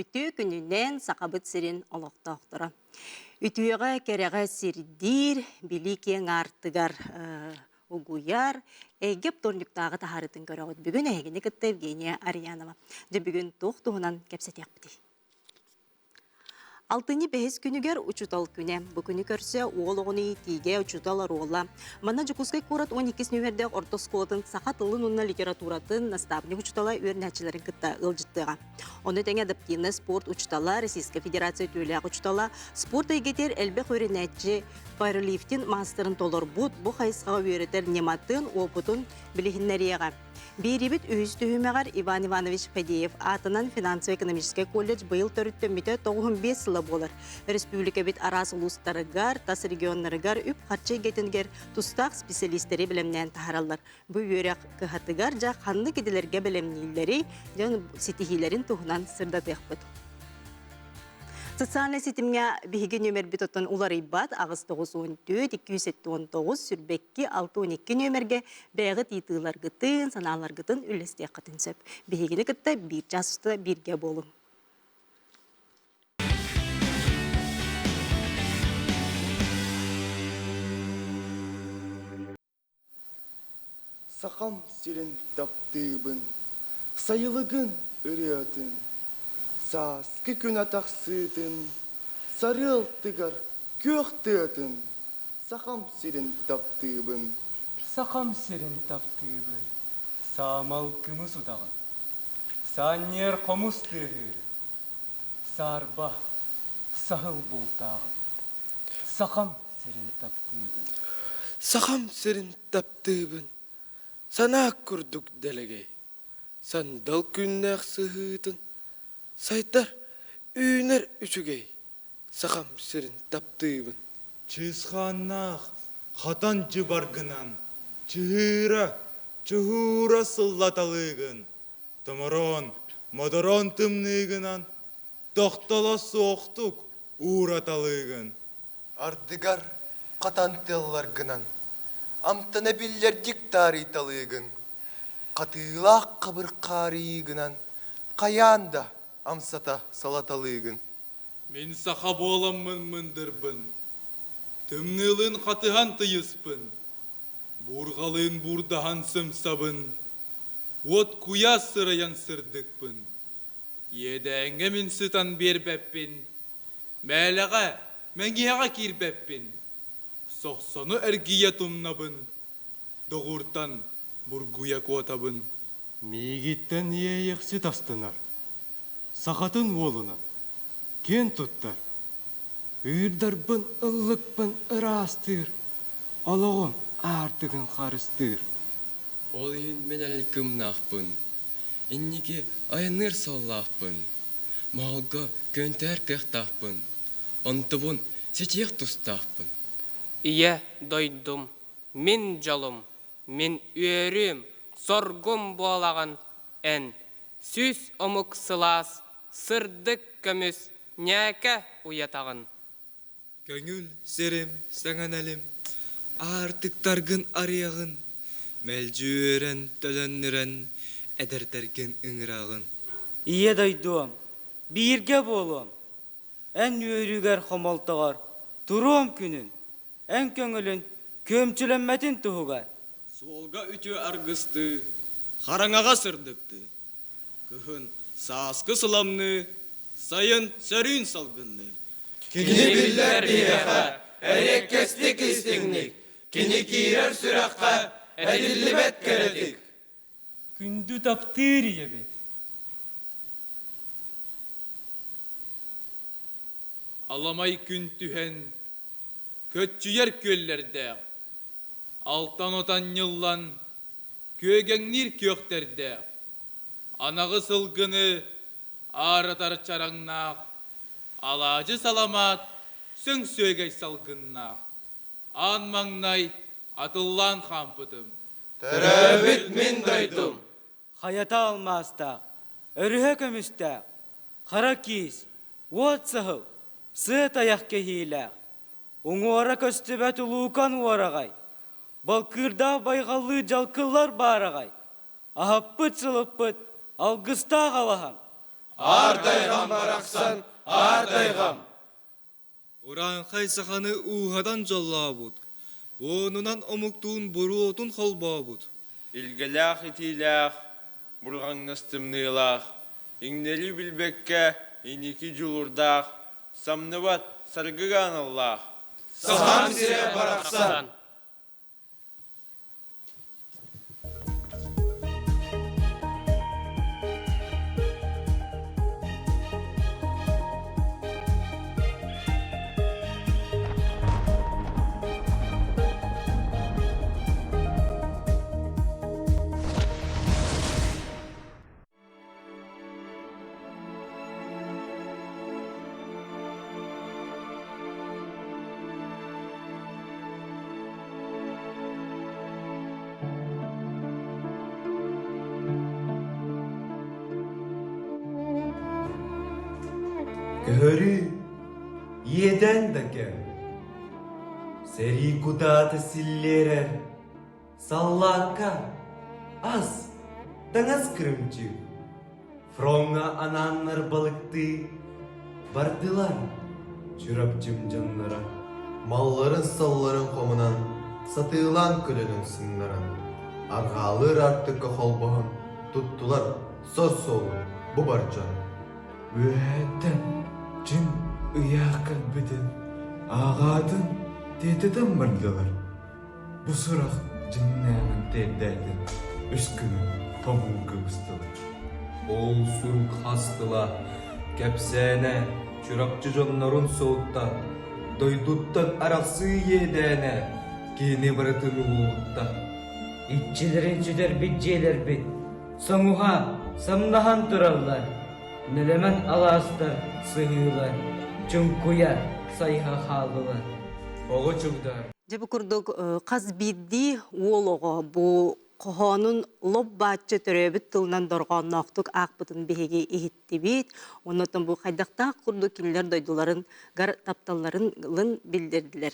Үтүө күнүнэн Сахабыт сирин олохтоохторо. Үтүөҕэ, кэрэҕэ сирдиир, билии киэҥ аартыгар угуйар, эйгэ вторниктааҕы таһаарыытын көрөҕүт. Бүгүн эһигини кытта Евгения Арьянова. Дьэ бүгүн туох туһунан кэпсэтиэхпитий? Алтынньы бэһис күнүгэр Учуутал күнэ. Бу күнү көрсө уол оҕону иитиигэ учуутал оруола. Манна Дьокуускай куорат 12 нүөмэрдээх орто оскуолатын саха тылын уонна литературатын наставник учуутала үөрэнээччилэрин кытта ыалдьыттыаҕа. Ону тэҥэ адаптивнай спорт учуутала, Российскай Федерация үтүөлээх учуутала, спорт эйгэтигэр элбэх үөрэнээччи пауэрлифтинг маастарын толорбут, бу хайысхаҕа үөрэтэр ньыматын, уопутун билиһиннэриэҕэ. Биэрибит үһүс түһүмэҕэр Иван Иванович Фадеев аатынан финансово-экономическай колледж быйыл төрүттэммитэ 95 сыла буолар. Өрөспүүбүлүкэбит араас улуустарыгар, тас регионнарыгар үп-харчы эйгэтигэр тустаах специалистэри бэлэмнээн таһаараллар. Бу үөрэх кыһатыгар дьэ ханнык идэлэргэ бэлэмнииллэрий, дьон ситиһиилэрин туһунан сырдатыахпыт. Социальнай ситимҥэ биһиги нүөмэрбит оттон уларыйбат 894 279 сүүрбэкки 62 нүөмэргэ бэйэҕит ыйытыыларгытын, санааларгытын үллэстиэххитин сөп. Биһигини кытта биир чаас устата бииргэ буолуҥ. Сахам сирин таптыыбын, сайылыгын ырыатын, сааскы күн атахсыытын, сарыал тыгар күөх тыатын, Сахам сирин таптыыбын. Сахам сирин таптыыбын, саамал кымыс утаҕын, саанньыар хомус тыаһыырын, саарба, саһыл бултааҕын, Сахам сирин таптыыбын. Сахам сирин таптыыбын, санаа курдук дэлэгэй, сандал күннээх сыһыытын, сайдар, үүнэр үчүгэй, Сахам сирин таптыыбын. Чысхааннаах хатан дьыбаргынан, чыһыыра, чуһуура сыллаталыыгын, томороон, модороон тымныыгынан, тохтоло суохтук уураталыыгын. Ардыгар хатан тыалларгынан, амтана биллэрдик таарыйталыыгын, хатыылаах хабыр хаарыйыыгынан хайаан да амсата салаталыыгын. Мин саха буоламмын мындырбын, тымныылыын хатыһан тыйыспын, буурҕалыын буурдаһан сымсабын, уот куйаас сырайан сырдыкпын. Иэдээҥҥэ мин сытан биэрбэппин, мээлэҕэ, мэҥиэҕэ киирбэппин, сохсону эргийэ тумнабын, доҕууртан бургуйа куотабын. Миигиттэн иэйэхсит астынар, сахатын уолунан киэн туттар, ыырдарбын ыллыкпын ыраастыыр, олоҕум аартыгын харыстыыр. Ол иһин мин эрэл кымнаахпын, инники айанныыр суоллаахпын, моһолго көнтөөр кыахтаахпын, онтубун ситиэх тустаахпын. Ийэ дойдум, мин дьолум, мин үөрүүм, соргум буолаҕын эн, сүүс омук сылаас, сырдык көмүс ньээкэ уйатаҕын. Көҥүл сирим сэҥэнэлим, аартыктаргын арыйаҕын, мэлдьи үөрэн төлөннүрэн эдэрдэргин ыҥыраҕын. Ийэ дойдуом, бииргэ буолуом, эн үөрүүгэр хомолтоҕор туруом күнүн, эн көҥүлүн күөмчүлэммэтин туһугар. Суолга үтүө аргыстыы, хараҥаҕа сырдыктыы, Кыһын сааскы сыламныы, сайын сөрүүн салгынныы. Кини биллэр биһиэхэ эриэккэстик истиҥник, кини киирэр сүрэххэ этиллибэт кэрэтик. Күндү таптыыр ийэбит. Аламай күн түһэн, көччүйэр күөллэрдээх, алтан отан ньыллан, күөгэҥниир күөхтэрдээх, анаҕы сылгыны ааратар чараҥнаах, алаадьы саламаат сөҥ сүөгэй салгыннаах, аан маҥнай атыллаан хаампытым. Төрөөбүт мин дойдум. Хайата алмаастаах, өрүһэ көмүстээх, хара киис, уот саһыл, сыа тайах кэһиилээх, Уҥуора көстүбэт улуукан уораҕай, балкыырдаах байҕаллыы дьалкыллар баараҕай, аһаппыт-сылыппыт алгыстаах алаһам. Аар тайҕам барахсан, аар тайҕам! Урааҥхай саханы ууһатан дьоллообут, уонунан омуктуун буруотун холбообут. Илгэлээх итиилээх, бурҕаҥнас тымныылаах, иҥнэри билбэккэ инники дьулуурдаах, самныбат саргыга аналлаах. Сахам сирэ барахсан! Көһөрүү иэдээн да кэм. Сэрии кутаата силлиэрэр Саллаакка ас, таҥас кырымчык, фроҥҥа анааннар балыктыы бардылар Чурапчым дьонноро. Малларын-салларын хомунан, сатыылаан көлөнөн сыҥнаран, арҕаалыыр аартыкка холбоһон туттулар сор суолун бу бар дьон. Үөһэттэн дьиҥ ыйаах кэлбитин ааҕаатын тиэтэтэн бардылар. Бу сурах дьиҥнээҕин тиэрдээтин үс күнү хомуурга быстылар. Ол сурук хас тыла, кэпсээнэ Чурапчы дьоннорун суолта, дойдуттан арахсыы иэдээнэ киһини барытын уолутта. Иччилэрин сүтэрбит дьиэлэрбит соҥуһа самнаһан тураллар, нэлэмэн алаастар сыһыылар чуҥкуйа сайыһа хааллылар. Оҕо чугдаар Дьэ бу курдук хас биирдии уол оҕо бу хоһоонун лоп-бааччы төрөөбүт тылынан дорҕоонноохтук аахпытын биһиги иһиттибит. Оннотон бу хайдахтаах курдук кинилэр дойдуларын гар тапталларын биллэрдилэр.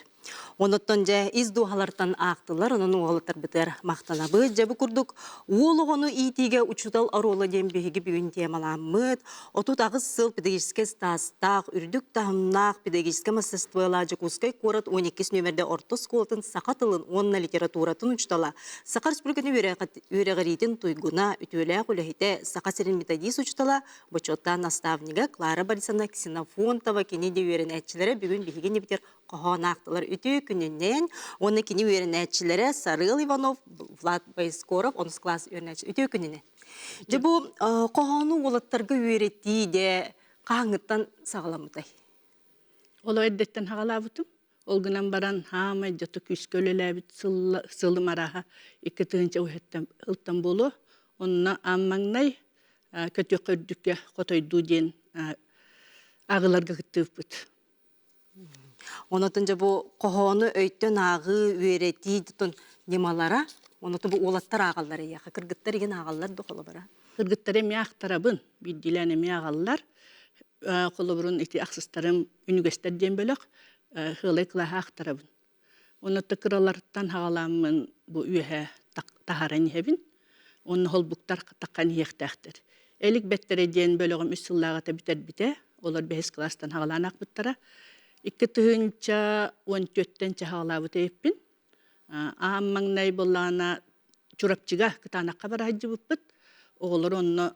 Оннотон дьэ ис дууһалартан аахтылар, онон уолаттарбытыгар махтанабыт. Дьэ бу курдук уол оҕону иитиигэ учуутал оруола диэн биһиги бүгүн темаламмыт. 38 сыл педагогическай стаастаах, үрдүк таһымнаах педагогическай мастерстволаах Дьокуускай куорат 12 нүөмэрдэ орто оскуолатын саха тылын уонна литературатын учуутала, Саха Республикатын үөрэҕириитин туйгуна, үтүөлээх үлэһитэ, Саха сирин методист учуутала, бочуоттаах наставнига Клара Борисовна Ксенофонтова кини де үөрэнээччилэрэ бүгүн биһиги иннибитигэр хоһоон аахтылар үтүө күнүнэн уонна кини үөрэнээччилэрэ Сарыал Иванов, Влад Боискоров онус класс үөрэнээччи үтүө күнүнэн. Дьэ бу хоһоону уолаттарга үөрэтии де хаһааҥҥыттан саҕаламмытай? Ол эрдэттэн хаҕалаабытым. Ол гынан баран хаамай дьото күүскэ үлэлээбит сылым арааһа 2000 ылтан буолуо. Онно аан маҥнай көтүөххэ үрдүккэ хотойдуу диэн ааҕыыларга кыттыыппыт. Онотон дьэ бу хоһоону өйтөн ааҕыы, үөрэтии ньымалара, онотон бу уолаттар ааҕаллар эйиэхэ, кыргыттар игин ааҕаллар да холобура? Кыргыттар эмиэ аахтарабын, биирдиилээн эмиэ ааҕаллар. Холобурун ити ахсыстарым үнүгэстэр диэн бөлөх, сыалай кылааһы аахтарабын. Онно кыралартан хаҕаламмын бу үөһэ таһааран иһэбин. Онно холбуктар таххан иһиэхтээхтэр. Элик бэттэрэ диэн бөлөҕүм үс сыллааҕыта бүтэрбитэ. Олор бэһис кылаастан хаҕалаан аахпыттара. 2014-тэн чаһаҕалаабыт эбиппин. Аан маҥнай буоллаҕына Чурапчыга Кытаанахха бара сылдьыбыппыт. Оҕолор онно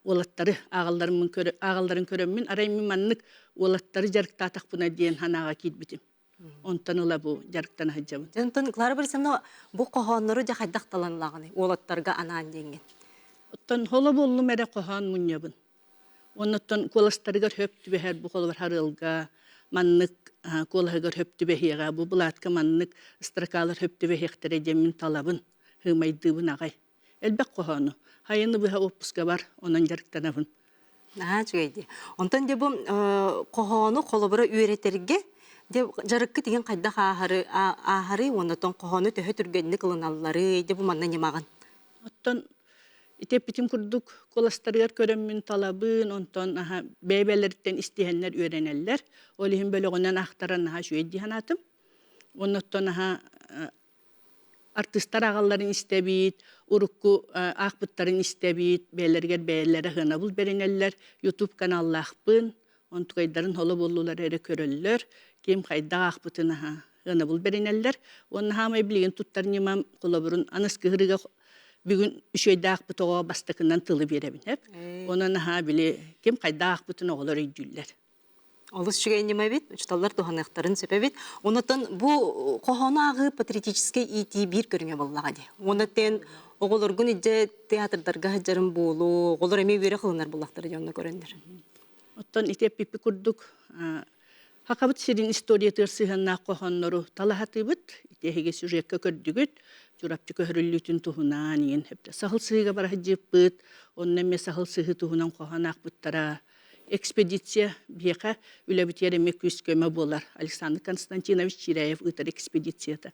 уолаттары ааҕалларын көрөммүн, арай мин маннык уолаттары дьарыктаатахпына диэн санааҕа киирбитим. Онтон ыла бу дьарыктана сылдьабын. Онтон Клара Борисовна бу хоһооннору дьэ хайдах талан уолаттарга анаан диэҥҥин? Оттон холо буоллум эрэ хоһоон мунньабын. Оннуттан куоластарыгар хөп түбэһэр бу холобур харыалга маннык куолаһыгар хөп түбэһиэҕэ, бу былаатка маннык строкалар хөп түбэһиэхтэрэ диэн мин талабын, һыымайдыыбын аҕай. Элбэх хоһоону. Хайыны быһа отпуска бар, онон дьарыктанабын. Наһаа үчүгэй дии. Онтон дьэ бу хоһоону холобура үөрэтэргэ дьэ дьарыккыт игин хайдах ааһары ааһарый уонна оттон хоһоону төһө түргэнник ылыналларый дьэ бу манна ньымаҕын. Оттон ити эппитим курдук куоластарыгар көрөммүн талабын, онтон аһа бэйэ-бэйэлэриттэн истиһэннэр үөрэнэллэр. Ол иһин бөлөҕүнэн аахтаран наһаа үчүгэй дии санаатым. Оннуттан аһа. Артыыстар аҕалларын истэбит, урукку аахпыттарын истэбит, бэйэлэригэр бэйэлэрэ сыанабыл бэринэллэр. YouTube каналлаахпын, онтукайдарын холо буоллулар эрэ көрөллөр, ким хайдах аахпытын аһа сыанабыл бэринэллэр. Уонна хаамай билигин туттар ньымам холобурун аныскы ырыга бүгүн үчүгэйдээх оҕо бастакынан тылы биэрэбин эп. Онон аһаа били ким хайдах аахпытын оҕолор өйдүүллэр. Олус үчүгэй ньыма эбит, учууталлар туһаныахтарын сөп эбит. Онотон бу хоһоону ааҕыы патриотическай иитии биир көрүҥэ буоллаҕа дии. Онотен оҕолоргун илдьэ театрдарга сылдьарым буолуо, оҕолор эмиэ үөрэх ылынар буоллахтара дьонно көрөннөр. Оттон ити эппиппит курдук Хахабыт сирин историятыгар сыһыаннаах хоһооннору талаһатыыбыт. Ити эһиги сюжекка көрдүгүт. Чурапчы көһөрүллүүтүн туһунан иин саһыл сыһыыга бара сылдьыппыт. Онно эмиэ саһыл сыһыы туһунан хоһоон аахпыттара. Экспедиция биһиэхэ үлэбитигэр эмиэ күүс-көмө буолар. Александр Константинович Чиряев ыытар экспедицията.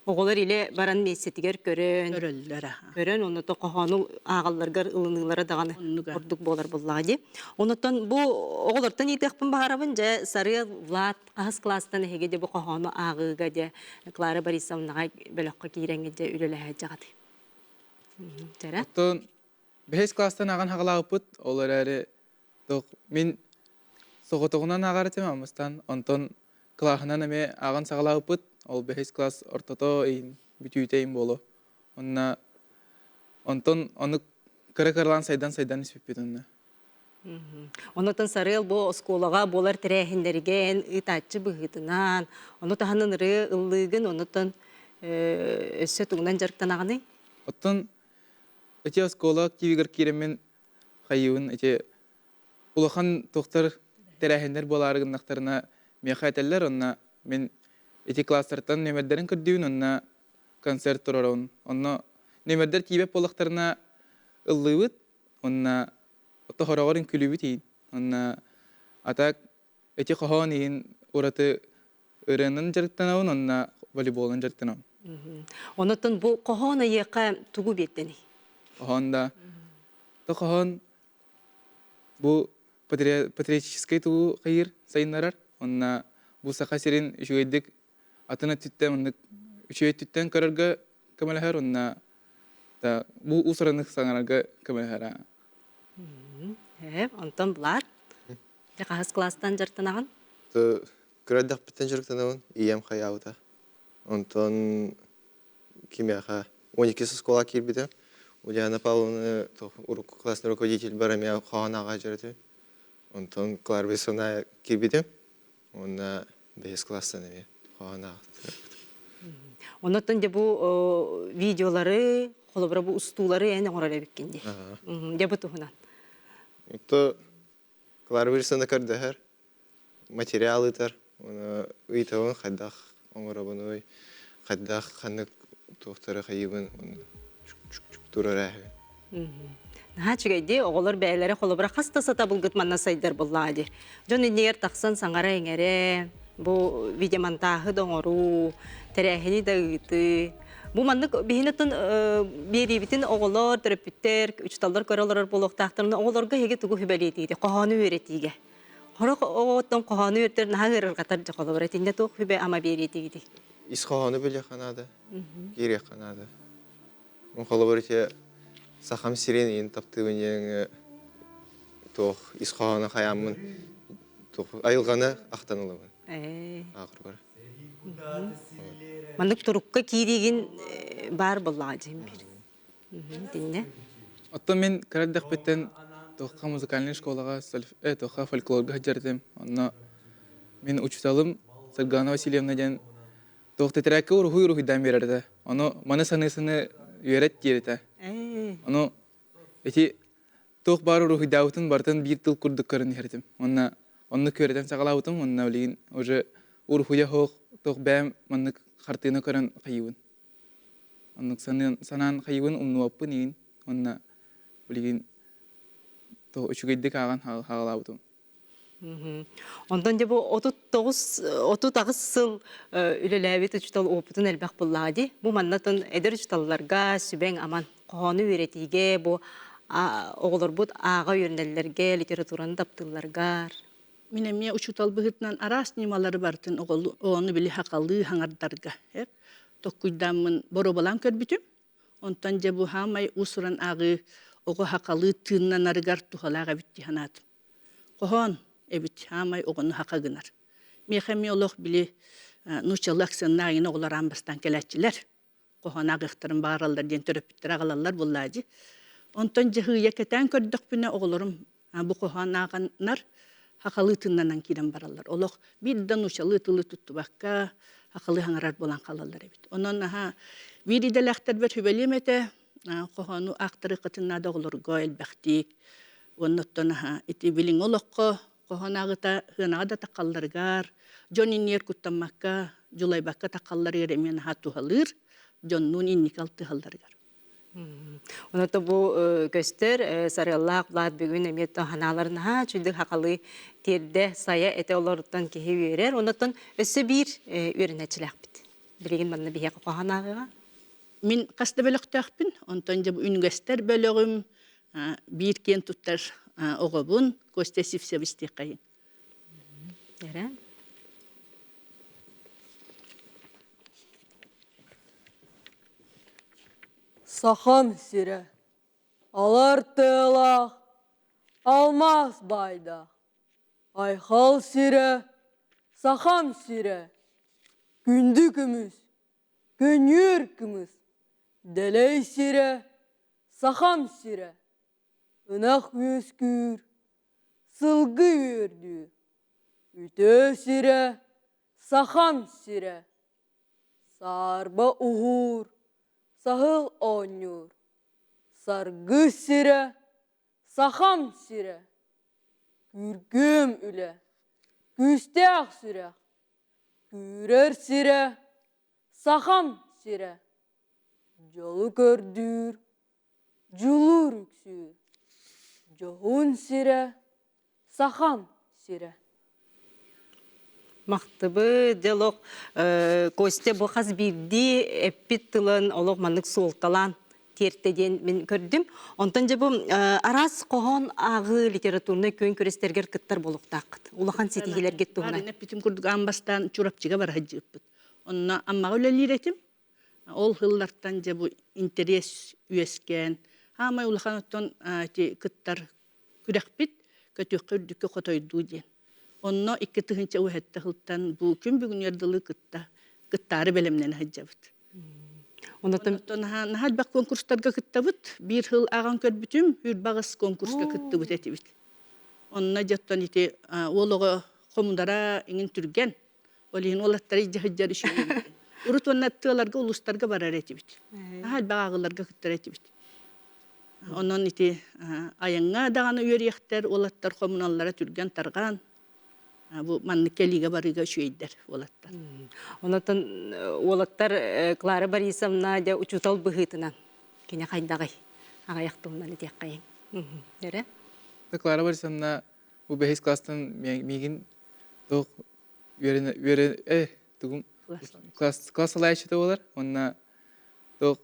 Оҕолор илэ баран миэстэтигэр көрөн, Көрөллөр көрөн, онно хоһоону ааҕалларыгар ылыныылара даҕаны ордук буолар буоллаҕа дии. Онуттан бу оҕолортон иитиэхпин баҕарабын, дьэ, Сарыал, Влад хаһыс кылаастан эһиги дьэ бу хоһоону ааҕыыга дьэ Клара Борисовнаҕа бөлөххө киирэҥҥит дьэ үлэлэһэ дьаҕатый. Дьэрэ. Оттон бэһис класстан аҕан хаҕалаабыппыт, ол эрээри Туох мин соҕотоҕунан ааҕар этим Аммастан, онтон кылааһынан эмиэ ааҕан саҕалаабыппыт. Ол бэһис класс ортото иһин бүтүүтэ иһин буолуо. Онно онтон оннук кыра-кыралаан сайдан-сайдан испиппит онно. Онотон Сарыал бу оскуолаҕа буолар тэрээһиннэргэ эн ыытааччы быһыытынан, ону таһынан ырыа ыллыыгын, онотон өссө тугунан дьарыктанаҕыный? Оттон ити оскуола активигар киирэммин хайыыбын ити улахан туохтар тэрээһиннэр буолаары гыннахтарына миэхэ этэллэр онно мин ити класстартан нүөмэрдэрин көрдүүбүн онно концерт туруорабын онно нүөмэрдэр тиийбэт буоллахтарына ыллыыбыт уонна хороҕор үҥкүүлүүбүт иһин онно а так ити хоһоон иһин ураты ырыанан дьарыктанабын уонна волейболунан дьарыктанабын. Онотон бу хоһоон айыаха тугу биэрдэний? Хоһоон да то хоһоон бу патриотическай тугу хайыр сайыннарар уонна бу Саха сирин үчүгэйдик атын өттүттэн оннук үчүгэй өттүттэн көрөргө көмөлөһөр уонна да бу уус-ураннык саҥарарга көмөлөһөр. Онтон Влад Дьэ хаһыс кылаастан дьарыктанаҕын? Кыра эрдэхпиттэн дьарыктанабын, ийэм хайаабыта. Онтон кимиэхэ 12 оскуола киирбитим. Ульяна Павловна урукку классный руководитель бар эмиэ хоһоон ааҕа дьарытым. Онтон Клара Борисовна киирбитим. Уонна бэһис класстан эмиэ хоһоон ааҕа Оннуттан дьэ бу видеолары, холобура бу устуулары эн оҥорор эбиккин дии. Дьэ бу туһунан. То Клара Борисовна көрдөһөр, материал ыытар, уонна ыйытабын хайдах оҥоробунуй, хайдах ханнык туохтары хайыыбын турар ээһэбин. Наһаа үчүгэйдии оҕолор бэйэлэрэ холобура хас да сатабылгыт манна сайдар буоллаҕа дии. Дьон иннигэр тахсан саҥара-иҥэрэ, бу видеомонтааһы да оҥоруу, тэрээһини да ыытыы. Бу маннык биһини оттон биэриибитин оҕолор, төрөппүттэр, учууталлар көрө олорор буолуохтаахтарына оҕолорго эһиги тугу сүбэлиэтигит? Хоһоону үөрэтиигэ. Хорох оҕоттон хоһоону үөрэтэр наһаа ыарырҕатар дьэ холобура итиннэ туох сүбэ ама биэриэтигитий? Ис хоһоону билиэххэ наада, киириэххэ наада. Холобур ити Сахам сирин иин таптыыбын диэн туох ис хоһоону хайааммын туох айылҕаны ахтан ылабын. Ааҕырбар. Маннык турукка киириигин баар буоллаҕа дьиҥ бир. Итиннэ. Оттон мин кыра эрдэхпиттэн туохха музыкальнай школаҕа туохха фольклорга сылдьар этим. Онно мин учууталым Саргана Васильевна диэн туох тэтэрээккэ уруһуй уруһуйдаан биэрэр этэ. Ону маны саныы-саныы үөрэт диир этэ. Ону ити туох баар уруһуйдаабытын барытын биир тыл курдук көрөн иһэр этим. Уонна оннук үөрэтэн саҕалаабытым уонна билигин уже уруһуйа суох туох бэйэм маннык хартыына көрөн хайыыбын. Оннук санаан хайыыбын умнубаппын иин уонна билигин туох үчүгэйдик ааҕан хаалаабытым. Онтон дьэ бу 39 38 сыл үлэлээбит учуутал опытын элбэх буллаҕа дии. Бу манна эдэр учууталларга сүбэҥ аман хоһоону үөрэтиигэ бу оҕолорбут ааҕа үөрэнэллэргэ, литератураны таптыылларгар. Мин эмиэ учуутал быһыытынан араас ньымалары барытын оҕону били хахалыы хаҥардарга. Токкуйдааммын боруобалаан көрбүтүм. Онтон дьэ бу хаамай уус-уран ааҕыы оҕо сахалыы тыыннанарыгар туһалаах эбит дии санаатым. Хоһоон эбит хаамай оҕону саха гынар. Миэхэ эмиэ олох били нууччалыы акценнаах эҥин оҕолор аан бастаан кэлээччилэр. Хоһоон ааҕыахтарын баҕараллар диэн төрөппүттэр аҕалаллар буоллаа дии. Онтон дьэ сыыйа кэтээн көрдөхпүнэ оҕолорум бу хоһоон ааҕаннар сахалыы тыыннанан киирэн бараллар. Олох биир да нууччалыы тылы туттубакка сахалыы саҥарар буолан хаалаллар эбит. Онон наһаа биир идэлээхтэрбэр сүбэлиэм этэ хоһоону аахтарыаххытын наада оҕолорго элбэхтик. Уонна оттон аһа ити билиҥҥи олоххо хоһоон ааҕыта сыанаҕа да таххалларыгар, дьон иннигэр куттаммакка, дьулайбакка таххалларыгар эмиэ наһаа туһалыыр, дьоннуун инники алтыһалларыгар. Оното бу көстөр сарыаллаах Влад бүгүн эмиэ ханааларын наһаа үчүгдүк хахалыы тиэрдэ сайа этэ олоруттан киһи үөрэр. Онотон өссө биир үөрэнээччилээхпит. Билигин манна биһиэхэ хоһоон ааҕыаҕа. Мин хас да бөлөхтөөхпүн. Онтон дьэ бу үнүгэстэр бөлөҕүм биир киэн туттар оҕобун Костя Сивцевич диэххэйин. Эрэ. Сахам сирэ алар тыалаах, алмаас баайдаах, айхал сирэ, сахам сирэ, күндү көмүс, көньүөр кымыс, дэлэй сирэ, сахам сирэ, ынах үөскүүр, сылгы үөрдүүр, үтүө сирэ, сахам сирэ. Саарба уһуур, саһыл оонньуур, саргы сирэ, сахам сирэ. Күргүөм үлэ, күүстээх сүрэх, күүрэр сирэ, сахам сирэ. Дьолу көрдүүр, дьулуур үксүүр, дьоһун сирэ, сахам сирэ. Махтыбы дьэ олох Костя бу хас биирдии эппит тылын олох маннык суолталаан тиэртэ диэн мин көрдүм. Онтон дьэ бу араас хоһоон ааҕыы литературнай күөн күрэстэргэр кыттар буолуохтааххыт. Улахан ситиһиилэргит туһунан. Эппитим курдук аан бастаан Чурапчыга бара сылдьыбыппыт. Онно Аммаҕа үлэлиир этим. Ол сыллартан дьэ бу интэриэс үөскээн, хаамай улахан оттон ити кыттар күрэхпит көтүөххэ үрдүккэ хотойдуу диэн. Онно 2000 уһэтте сылтан бу күн бүгүнүгэр дылы кытта кыттаары бэлэмнэнэ сылдьабыт. Онтон наһаа элбэх конкурстарга кыттабыт. Биир сыл ааҕан көрбүтүм, үрбаҕыс конкурска кыттыбыт этибит. Онно дьоттон ити уол оҕо хомунара иҥин түргэн. Ол иһин уолаттары илдьэ сылдьар үчүгэй эбит. Урут уонна тыаларга, улуустарга барар этибит. Наһаа элбэх ааҕыыларга кыттар этибит. Онон ити айаҥҥа даҕаны үөрүйэхтэр, уолаттар хомуналлара түргэн-тарҕаан бу маннык кэлиигэ барыыга үчүгэйдэр уолаттар. Онотон уолаттар Клара Борисовна дьэ учуутал быһыытынан кини хайдаҕый? Аҕыйах тылынан этиэххэйиҥ. Эрэ? Клара Борисовна бу бэһис класстан миигин туох үөрэнэ үөрэ э тугум класс класс салайааччыта буолар уонна туох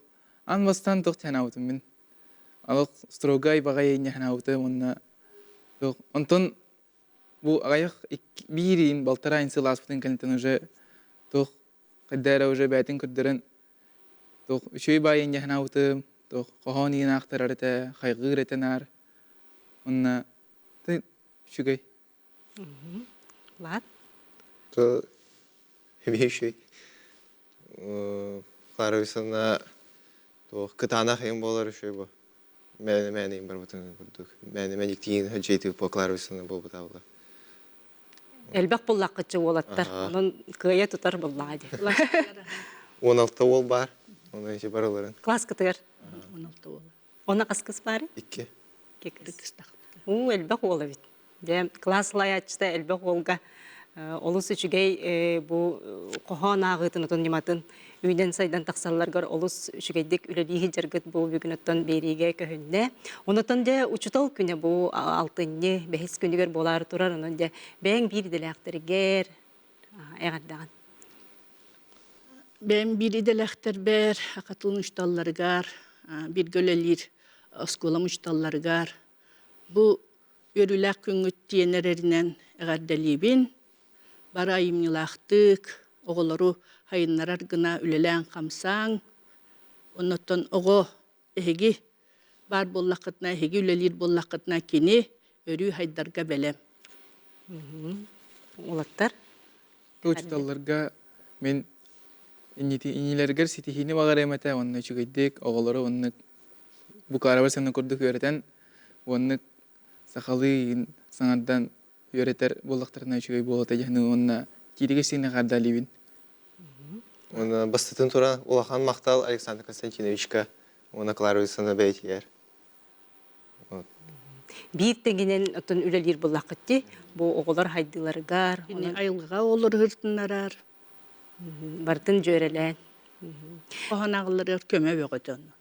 аан бастаан туох санаабытым мин олох строгай баҕайы инньэ санаабытым уонна туох онтон бу аҕыйах биир иин балтараа ин сыл ааспытын кэнниттэн уже туох хайда эрэ уже бэйэтин көрдөрөн туох үчүгэй баайы инньэ санаабытым туох хоһоон иин аахтарар этэ хайҕыыр этэ наар уонна үчүгэй Влад? То эмиэ Клара Висовна туох кытаанах иһин буолар үчүгэй бу. Мээнэ мээнэ иһин барбытын курдук. Мээнэ мэниктиин хаджейтыы по Клара Висовна буолбута буолла. Элбэх буллаххытчы уолаттар. Онон кыайа тутар буллаҕа дии. 16 уол баар. Оны ити барыларын. Класскытыгар? 16 уол. Оны хас кыс баары? Икки. Икки кыс. Уу, элбэх уол эбит. Дьэ, класс салайааччыта элбэх уолга олус үчүгэй бу хоһоон ааҕыытын отун ньыматын үүнэн-сайдан тахсалларгар олус үчүгэйдик үлэлии сылдьаргыт бу бүгүн оттон биэриигэ көһүннэ. Онотон дьэ учутал күнэ бу алтынньы бэһис күнүгэр буолаары турар. Онон дьэ бэйэҥ биир идэлээхтэргэр эҕэрдэҕин. Бэйэм биир идэлээхтэрбэр, хатылын учууталларыгар, бииргэ үлэлиир оскуолам учууталларыгар бу үөрүүлээх күҥҥүт тиэнэр эринэн эҕэрдэлиибин. Бары айымньылаахтык, Оҕолору хайыннарар гына үлэлээн-хамсааҥ. Оннуттан оҕо эһиги баар буоллаххытына, эһиги үлэлиир буоллаххытына, кини өрүү хайдарга бэлэм. Уолаттар. Учууталларга мин иннилэригэр ситиһиини баҕарыам этэ уонна үчүгэйдик оҕолору оннук букаарабар сана курдук үөрэтэн уоннук сахалыы саҥардан үөрэтэр буоллахтарына үчүгэй буолуо диэн уонна кииригэ сиҥнэ хаардалиибин. Уонна бастатан туран улахан махтал Александр Константиновичка уонна Клара Васильевна бэйэтигэр. Биир тэҥинэн оттон үлэлиир буоллаххыт дии. Бу оҕолор хайдыыларыгар. Кини айылҕаҕа олор ыһыртыннарар. Барытын дьүөрэлээн. Хоһоон ааҕылларыгар көмө бөҕөтө онно.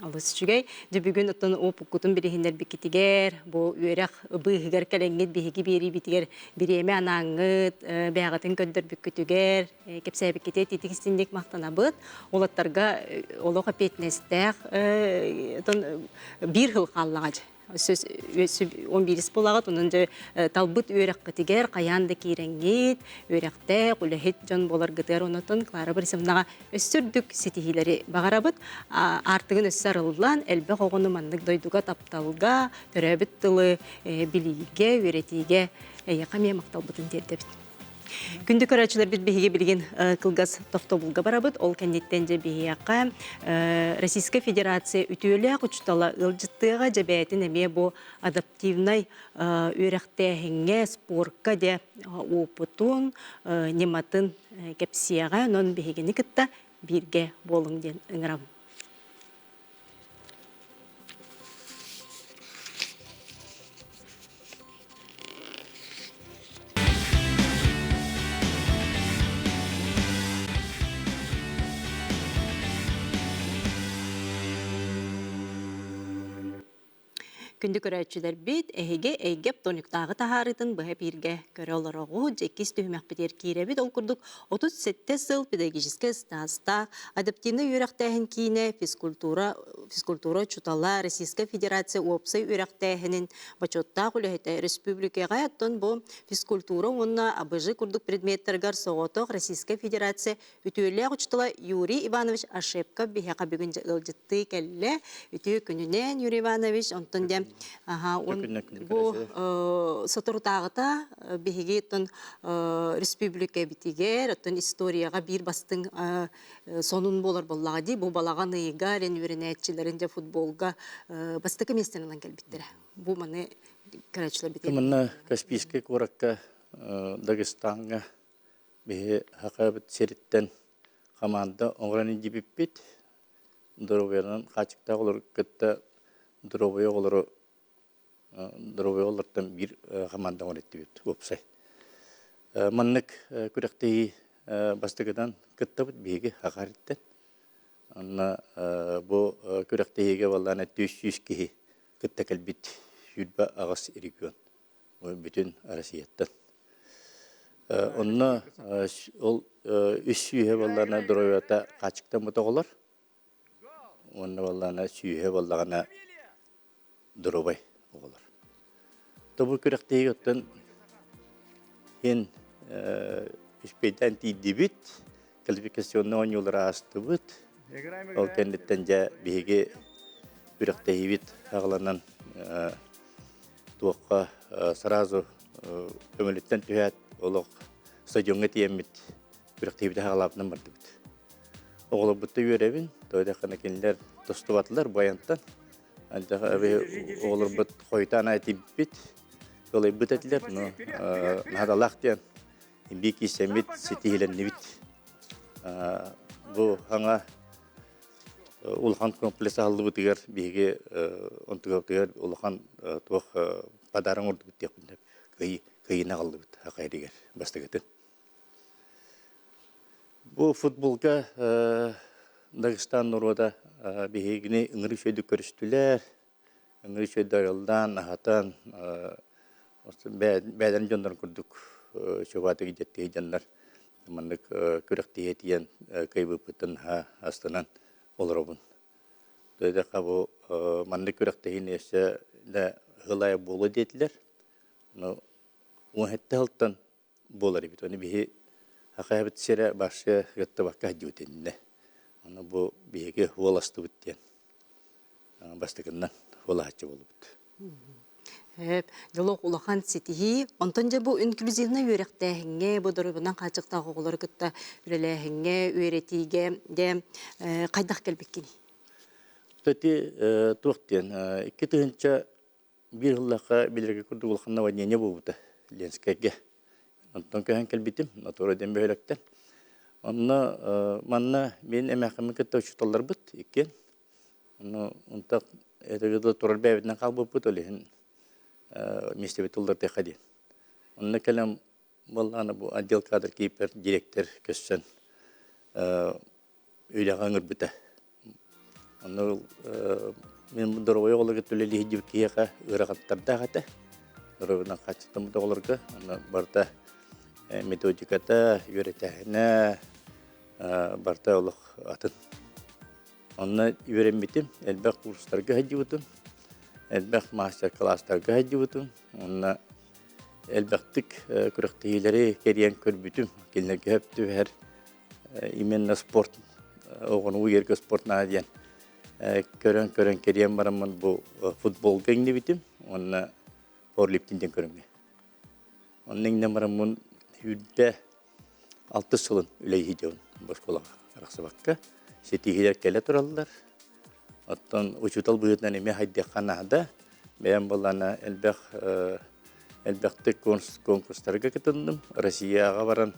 Олус үчүгэй. Дьэ бүгүн оттон уопуккутун билиһиннэрбиккитигэр, бу үөрэх быыһыгар кэлэҥҥит биһиги биэриибитигэр бириэмэ анааҥҥыт, бэйэҕитин көрдөрбүккүтүгэр, кэпсээбиккитигэр ититик истинник махтанабыт. Уолаттарга олох эппиэтинэстээх оттон биир сыл хааллаҕа дьэ. Өссө 11 буолаҕыт, онон дьэ талбыт үөрэххитигэр хайаан да киирэҥҥит, үөрэхтээх, үлэһит дьон буоларгытыгар онотон Клара Борисовнаҕа өссө үрдүк ситиһиилэри баҕарабыт. Аартыгын өссө арыллан, элбэх оҕону маннык дойдуга тапталга, төрөөбүт тылы билиигэ, үөрэтиигэ эйиэхэ эмиэ махталбытын тиэрдэбит. Күндү көрөөччүлэрбит биһиги билигин кылгас тохтобулга барабыт. Ол кэнниттэн дьэ биһиэхэ Российскай Федерация үтүөлээх учуутала ыалдьыттыаҕа дьэбээтин эмиэ бу адаптивнай үөрэхтээһиҥҥэ, спорка дьэ уопутун, ньыматын кэпсиэҕэ. Онон биһигини кытта бииргэ буолуҥ диэн ыҥырабын. Күндү көрөөччүлэрбит, эһиги Эйгэ тониктааҕы таһаарыытын быһа бииргэ көрө олороҕут. Дьэ, иккис түһүмэхпитигэр киирэбит. Ол курдук, 37 сыл педагогическай ыстаастаах адаптивнай үөрэхтээһин киинэ физкультура, физкультура учуутала Российскай Федерация уопсай үөрэхтээһинин бочуоттаах үлэһитэ республикаҕа оттон бу физкультура уонна АБЖ курдук предметтарыгар соҕотох Российскай Федерация Үтүөлээх учуутала Юрий Иванович Ошепков биһиэхэ бүгүн ыалдьыттыы кэллэ. Үтүө күнүнэн, Юрий Иванович. Онтон дьэ, бу соторутааҕыта биһиги оттон республикабитигэр, оттон историяҕа биир бастыҥ сонун буолар буоллаҕа дии. Бу балаҕан ыйыгар эн үөрэнээччилэрин дьэ футболга бастакы миэстэни ылан кэлбиттэрэ. Бу маны көрөөччүлэр битиэр. Манна Каспийскай куоракка Дагестаҥҥа Биһи Сахабыт сириттэн хамаанда оҥорон илдьибиппит. Доруобуйанан хааччахтаах олору кытта доруобуйа оҕолору доруобуйа оҕолортон биир хамаанда оҥорон иттибит уопсай. Маннык күрэхтэһии бастакытан кыттабыт биһиги Саха сириттэн. Онно бу күрэхтэһиигэ буоллаҕына 300 киһи кытта кэлбит 28 регион. бүтүн Россияттан. Онно ол үс сүүһэ буоллаҕына доруобуйата хааччыктаммыт оҕолор уонна буоллаҕына сүүһэ буоллаҕына доруобай оҕолор. То бу күрэхтэһиигэ оттон иһин үспүйдээн тиийдибит, квалификационнай оонньуулары аастыбыт. Ол кэнниттэн дьэ биһиги күрэхтэһиибит аҕаланан туохха сразу көмөлүттэн түһээт олох стадиоҥҥа тиийэммит күрэхтэһиибит аҕалаабытынан бардыбыт. Оҕолорбутта үөрэбин, тоҕо диэххинэ кинилэр тостубатылар бу айантан. Оҕолорбут хойутаан этибит, кылайбыт этилэр, но наадалаах диэн биир киирсэммит ситиһилэннибит. Бу хаҥа улахан комплекс аһыллыбытыгар биһиги онтугабытыгар улахан туох подарок оҥордубут диэхпин сөп. Кыайыыны аҕаллыбыт Хахайригэр бастакытын. Бу футболга Дагестан норуота биһигини ыҥырыы үчүгэйдик көрүстүлэр. Ыҥырыы үчүгэйдик арыаллаан, аһатан, бэйэлэрин дьоннорун курдук чубаатык дьэттиһи дьоннор маннык күрэхтэһии тиийэн кыайбыппыттан наһаа астынан олоробун. Төһө бу маннык күрэхтэһиини өссө да ыһылайа буолуо диэтилэр. Ону уон сэттэ сылтан буолар эбит. Ону биһи Хахайбыт сирэ баршы кыттыбакка сылдьыбыт Ону бу биһиги уоластыбыт диэн бастакыннан уолаһаччы буолбут. Дьолох улахан ситиһии. Онтон дьэ бу инклюзивнай үөрэхтээһиҥҥэ, бу доруобунан хааччахтаах оҕолору кытта үлэлээһиҥҥэ, үөрэтиигэ дьэ хайдах кэлбиккиний? Кстати, туох диэн, 2001 сыллаахха билэргэ курдук улахан наводнение буолбута Ленскэйгэ. Онтон көһөн кэлбитим, Натура диэн бөһүөлэктэн. Онно манна мин эмээххиммин кытта учууталларбыт иккиэн. Ону онтон этэ турар бэйэбитинэн хаалбыппыт, ол иһин миэстэбит ыллардыахха диэн. Онно кэлэн буоллаҕына бу отдел кадр кииппэр директор көссөн үлэҕэ ыҥырбыта. Онно мин доруобуйа оҕолорго үлэлии сылдьыбыт киһиэхэ ыарахаттардаах этэ. Доруобуйанан хааччахтаммыт оҕолорго онно барыта методиката, үөрэтээһинэ барыта олох атын. Онно үөрэммитим, элбэх курстарга сылдьыбытым, элбэх мастер-класстарга сылдьыбытым. Онно элбэхтик күрэхтэһиилэри кэрийэн көрбүтүм. Кинилэргэ сөп түбэһэр именно спорт оҕону уйарга спорт наада диэн көрөн-көрөн кэрийэн бараммын бу футболга иҥнибитим уонна пауэрлифтинг диэн көрүҥҥэ. Онно иҥнэн бараммын сүүрбэ алтыс сылын үлэлии сылдьабын бу оскуолаҕа арахсыбакка. Ситиһиилэр кэлэ тураллар. Оттон учуутал быһыытынан эмиэ хайдыахха наада. Бэйэм буоллаҕына элбэх элбэхтик конкурстарга кытынным. Россияҕа баран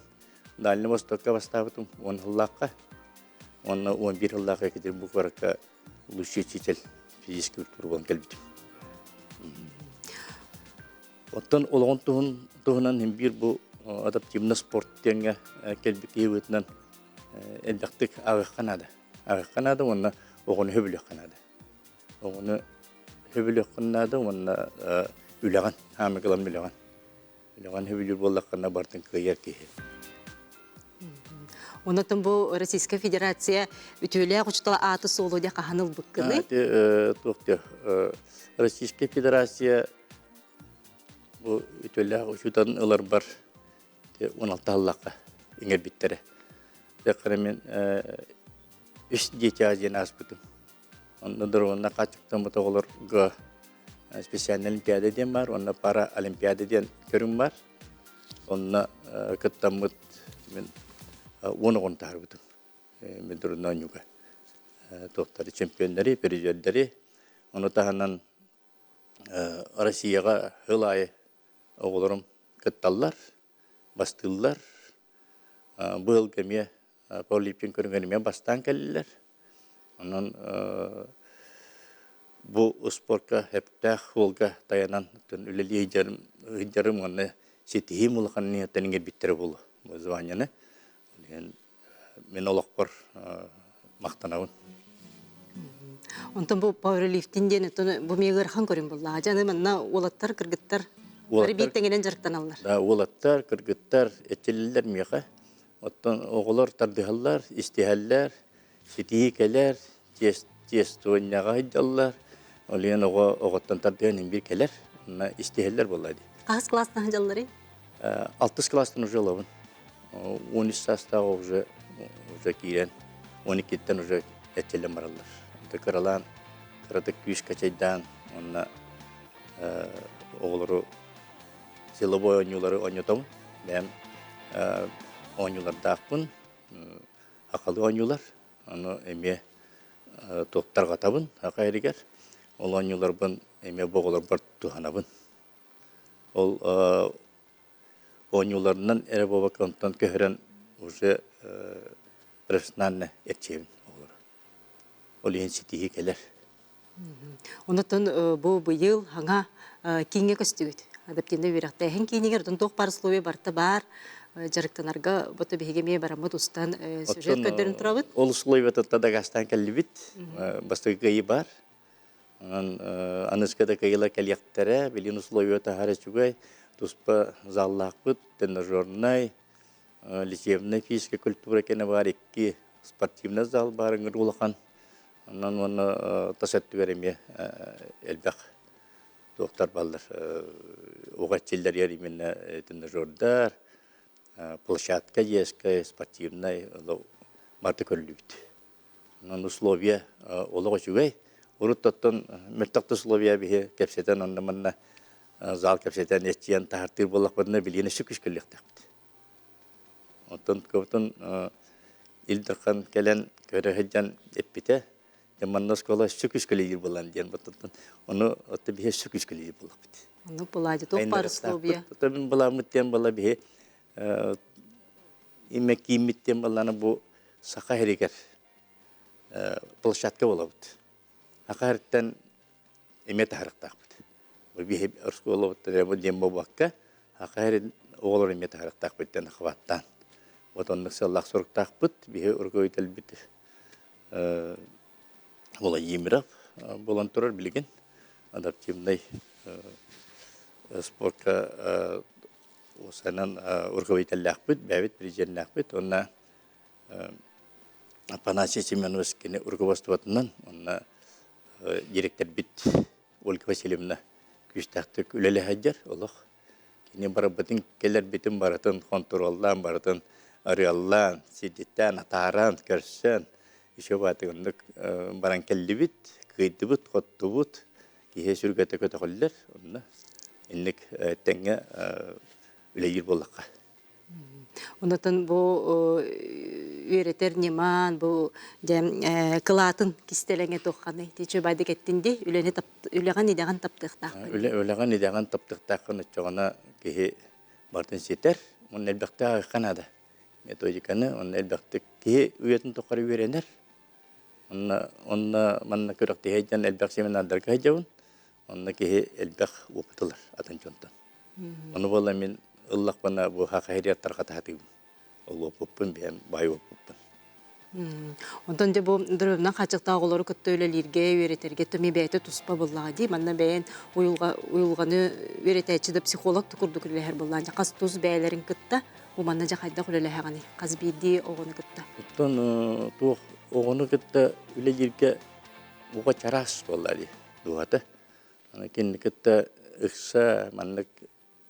Дальний Востокка бастаабытым 10 сыллаахха. Уонна 11 сыллаах Екатеринбург куоракка лучший учитель физической культуры буолан кэлбитим. Оттон олоҕун туһун туһунан син биир бу адаптивный спорт диэҥҥэ кэлбит киһи быһыытынан элбэхтик ааҕыахха наада. Ааҕыахха наада уонна оҕону сөбүлүөххэ наада. Оҕону сөбүлүөххүн наада уонна үлэҕин, хаамык ылан үлэҕин. Үлэҕин сөбүлүүр буоллаххына барытын кыайар киһи. Онотон бу Российская Федерация үтүөлээх учуутал ааты суолу дьэ хаһан ылбыккыный? Туох диэх, Российская Федерация бу үтүөлээх учууталын ыларбар 16 сыллаахха иҥэрбиттэрэ. Дьэ мин үс дитя диэн ааспытым. Онно доруобунна хааччахтаммыт оҕолорго специальная олимпиада диэн баар, уонна пара олимпиада диэн көрүҥ баар. Онно кыттаммыт мин 10 оҕону таһаарбытым. Мин турунна оонньууга. Туохтары, чемпионнары, призердэри. Ону таһынан Россияҕа сыл аайы оҕолорум кытталлар, бастыыллар. Быйылгы эмиэ Павлипин көрүҥэр эмиэ бастаан кэллилэр. Онон бу спорка сөптөөх суолга тайанан үлэлии сылдьарым уонна ситиһиим улаханнык иҥэрбиттэрэ буолуо бу званиены. Мин олохпор махтанабын. Онтон бу пауэрлифтинг диэн оттон бу миэ ыарахан көрүҥ буоллаҕа. Дьэ аны манна уолаттар, кыргыттар бары биир тэҥинэн дьарыктаналлар. Да, уолаттар, кыргыттар этиллэллэр миэхэ. Оттон оҕолор тардыһаллар, истиһэллэр, ситиһии кэлэр, тиэстуонньаҕа сылдьаллар. Ол иһин оҕо оҕоттон тардыһан иһин биир кэлэр. Онно истиһэллэр буолла дии. Хаһыс кылаастан сылдьалларый? Алтыс кылаастан уже ылабын. 13 саастаах уже уже киирэн, 12-ттэн уже эрчиллэн бараллар. Онто кыралаан, кыратык күүс качайдаан, уонна оҕолору силовой оонньуулары оонньотобун. Бэйэм оонньуулардаахпын, сахалыы оонньуулар. Ону эмиэ туох тарҕатабын саха иһигэр. Ол оонньууларбын эмиэ бу оҕолорбор туһанабын. Ол оонньууларынан эрэ буолбакка онтон көһөрөн уже профессионально эрчийэбин оҕолору. Ол иһин ситиһии кэлэр. Онотон бу быйыл хаҥа кииҥҥэ көстүбүт. Адаптивнай үөрэхтээһин киинигэр отон туох баар условия барыта баар дьарыктанарга бото биһиги эмиэ бараммыт устан сюжет көрдөрөн турабыт. Ол условиятыттан дакаастаан кэллибит. Бастакы кыайыы баар. Онон аныска да кыайыылар кэлиэхтэрэ. Билигин условия таһара үчүгэй. Туспа заллаахпыт, тренажернай, лечебнай физическая культура кэнэ баар икки спортивный зал баар ыҥыр улахан. Онон уонна тас өттүгэр эмиэ элбэх туохтар бааллар. Оҕо эрчиллэригэр именно тренажердар, Площадка детская, спортивная барыта көрүллүбүт. Онон условия олох үчүгэй. Урут оттон мөлтөх да условия биһи кэпсэтэн онно манна зал кэпсэтэн эччийэн таһартыыр буоллахпытына билигин өссө күскүллүөхтээхпит. Оттон көбүтүн Ил Дархан кэлэн көрө сылдьан эппитэ, дьэ манна оскуола өссө күскүлүйэр буолан диэн оттон ону отто биһи өссө күскүлүйэр буоллахпыт. Оннук буолаадьы туох баар условия? Мин былааммыт диэн буолла биһи имэ кииммит диэн буоллаана бу саха сиригэр площадка буолабыт. Саха сириттэн эмиэ таһарыктаахпыт. Биһи оскуолабыт диэн буолбакка, саха сирин оҕолор эмиэ таһарыктаахпыт диэн хабаттаан. Вот оннук сыаллаах соруктаахпыт. Биһи руководителбит Владимиров буолан турар билигин адаптивнай спортка уосанан руководителлээхпит, бэйэбит президеннээхпит уонна Афанасий Семенович кини руководствотынан уонна директорбит Ольга Васильевна күүстээхтик үлэлэһэ сылдьар олох. Кини барыбытын кэлэрбитин барытын хонтуруоллаан, барытын арыаллаан, сирдьиттээн, атааран, көрсөн, еще баатыгыннык баран кэллибит, кыайдыбыт, хоттубут, киһи сүргэтэ көтөҕүллэр, онно инник тэҥҥэ үлэлиир буоллахха. Онотон бу үөрэтэр ньымаан, бу дьэ кылаатын кистэлэҥэ туохханый? Ти чөбайдык эттин ди, үлэни үлэҕин идэҕин таптыахтааххын. Үлэҕин идэҕин таптыахтааххын оччоҕуна киһи барытын ситэр. Уонна элбэхтик ааҕыахха наада. Методиканы уонна элбэхтик киһи үйэтин тухары үөрэнэр. Онно онно манна күрэхтэһэ сылдьан элбэх семинардарга сылдьабын. Онно киһи элбэх опыт ылар атын дьонтон. Ону буолла мин ыллахпына бу хахаһириар тарҕатаһатыыбын. Ол опыппын бэйэм баай опыппын. Онтон дьэ бу дөрөвнөн хааччахтаах оҕолору кытта үлэлииргэ, үөрэтэргэ төми бэйэтэ туспа буллаҕа дии. Манна бэйэн уйулҕаны үөрэтээччи да психолог да курдук үлэлэһэр буоллаан. Хас тус бэйэлэрин кытта бу манна дьэ хайдах үлэлэһэҕиний? Хас биирдии оҕону кытта. Оттон туох оҕону кытта үлэлииргэ оҕо чараас буолла дии дууһата. Аны кинини кытта ыкса маннык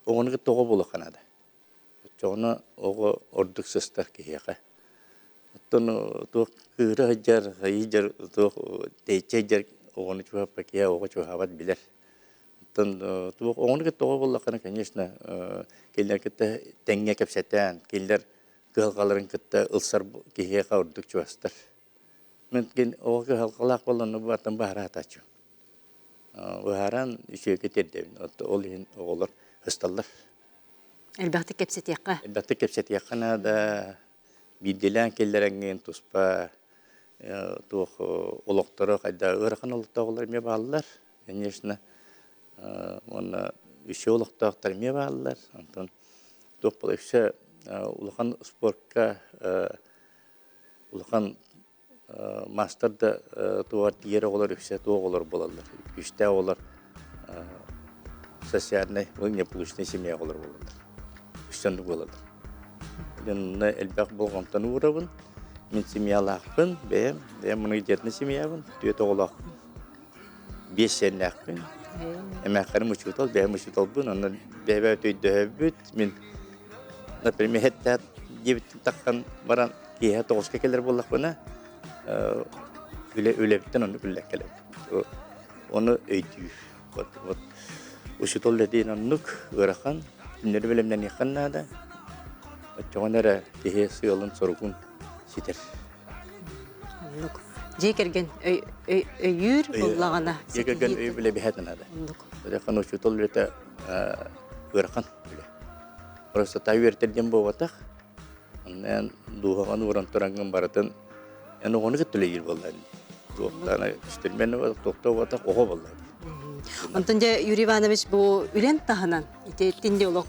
оҕону кытта оҕо буолуохха наада. Оччоҕуна оҕо ордук сыстар киһиэхэ. Оттон туох кыыра сылдьар, хайыы туох тэйиччи сылдьар оҕону чугаһаппат киһи оҕо чугаһаабат билэр. Оттон туох оҕону кытта оҕо буоллаххына, конечно, кинилэр кытта тэҥҥэ кэпсэтэн, кинилэр кыһалҕаларын кытта ылсар киһиэхэ ордук чугастар. Мин оҕо кыһалҕалаах буоллаҕына баартан баһараатааччы. Быһааран үчүгэйгэ тиэрдэбин. Ол иһин оҕолор ысталлар. Элбэхтик кэпсэтиэххэ. Элбэхтик кэпсэтиэххэ наада. Биирдиилээн киллэрэҥҥин туспа туох олохторо хайда ыарахан олохтоох оҕолор эмиэ бааллар. Конечно, уонна үчүгэй олохтоохтор эмиэ бааллар. Онтон туох буола өссө улахан спортка улахан маастар да туоҕар тиийэр оҕолор үксэ туох оҕолор буолаллар. Күүстээх оҕолор социальнай благополучнай семья оҕолор буолаллар. Үксэ оннук буолаллар. Онно элбэх болҕомтону уурабын. Мин семьялаахпын, бэйэм, бэйэм многодетный семьябын, түөрт оҕолоохпун. Биэс сиэннээхпин. Эмээххэрим учуутал, бэйэм учууталбын, онно бэйэбэ өйдөһөбүт. Мин, например, эттээх диэбиттэн таххан баран киэһэ 9-ка кэлэр буоллахпына, үлэ үлэбиттэн оннук үллэк кэлэбин. Ону өйдүүр. Вот, вот учуутал үлэтин оннук ыарахан, түннэри бэлэмнэниэххин наада. Оччоҕуна эрэ киһи сыалын-соругун ситэр. Оннук. Дьиэ кэргэн өйүүр буоллаҕына. Дьиэ кэргэн өйөбүлэ биһэт наада. Оннук. Ыарахан учуутал үлэтэ ыарахан үлэ. Просто та үөрэтэр диэн буолбатах. Онно эн дууһаҕын ууран тураҥҥын барытын эн оҕону кытта үлэлиир буолла Туохтаана үстүрмэн туохта буолбатах оҕо буолла. Онтон дьэ Юрий Иванович бу үлэн таһынан ити тинди олох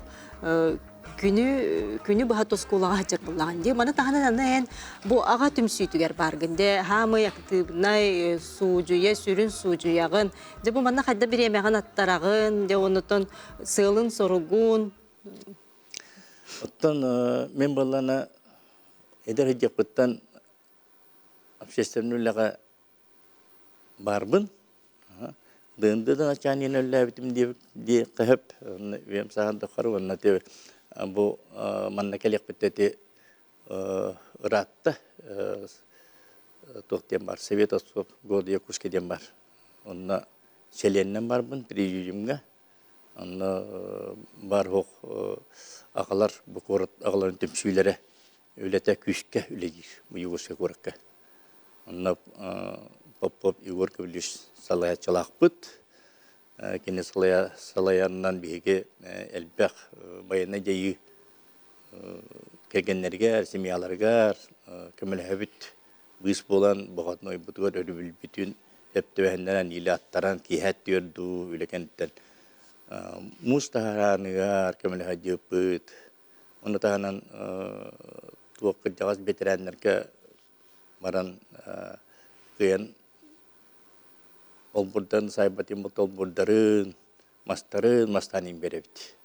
күнү күнү быһа оскуолаҕа сылдьар буоллаҕын дии. Маны таһынан аны эн бу аҕа түмсүүтүгэр бааргын дэ хаамый актыыбынай суудьуйа сүрүн суудьуйаҕын. Дьэ бу манна хайда бириэмэҕин аттараҕын, дьэ оннуттан сыалын-соругун. Оттон мин буоллаҕына эдэр сылдьыахпыттан общественнай үлэҕэ баарбын. Дыынды да начальнигын үлэлээбитим диэххэ сөп. Үйэм сааһын тухары уонна Бу манна кэлиэхпит ити ыраатта туох диэн бар Совет отцов года Якутска диэн бар. Онно чэлиэннэн барбын президиумҥа. Онно бар оһох аҕалар бу куорат аҕаларын түмсүүлэрэ үлэтэ күүскэ үлэлиир бу Югорскай куоракка. Онно Попов Егор Гаврильевич салайааччылаахпыт. Кини салайарынан биһиги элбэх байыаннай дьайыы кэргэннэригэр, семьяларыгар көмөлөһөбүт. Быыс буолан боҕотнойбутугар өрөбүлбүтүн сөп түбэһиннэрэн иилэ аттаран киэһэ түөрдүү үлэ кэнниттэн муус таһаарааныгар көмөлөһө дьыппыт. Ону таһынан туох кырдьаҕас бэтэрээннэргэ баран кыайан Олбурдан сайбатын олбурдарын, мастарын мастаан иҥбэрэбит.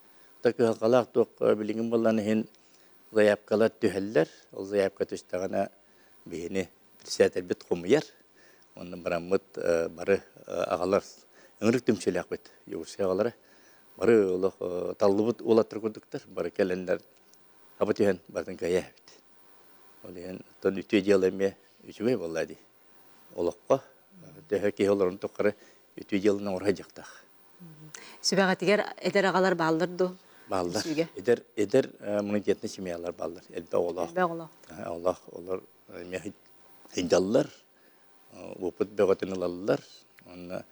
Та кыһалҕалаах туох билигин буоллан иһин заявкалар түһэллэр. Ол заявка түстэҕинэ биһини председателбит хомуйар. Онно бараммыт бары аҕалар ыҥырык түмсүүлээхпит Югорскай аҕалара. Бары олох таллыбыт уолаттар курдуктар. Бары кэлэннэр хаба түһэн бартын кыайа эбит. Ол иһин оттон үтүө дьыала эмиэ үчүгэй буолла дии. Олоххо төһө киһи олорон тухары үтүө дьыаланы оҥоро дьахтаах. Сүбэҕитигэр эдэр аҕалар бааллар дуо? Бааллар. Эдэр эдэр многодетный семьялар бааллар. Элбэх оҕолоох. Элбэх оҕолоох. Оҕолоох олор эмиэ сылдьаллар, опыт бөҕөтүн ылаллар. Онно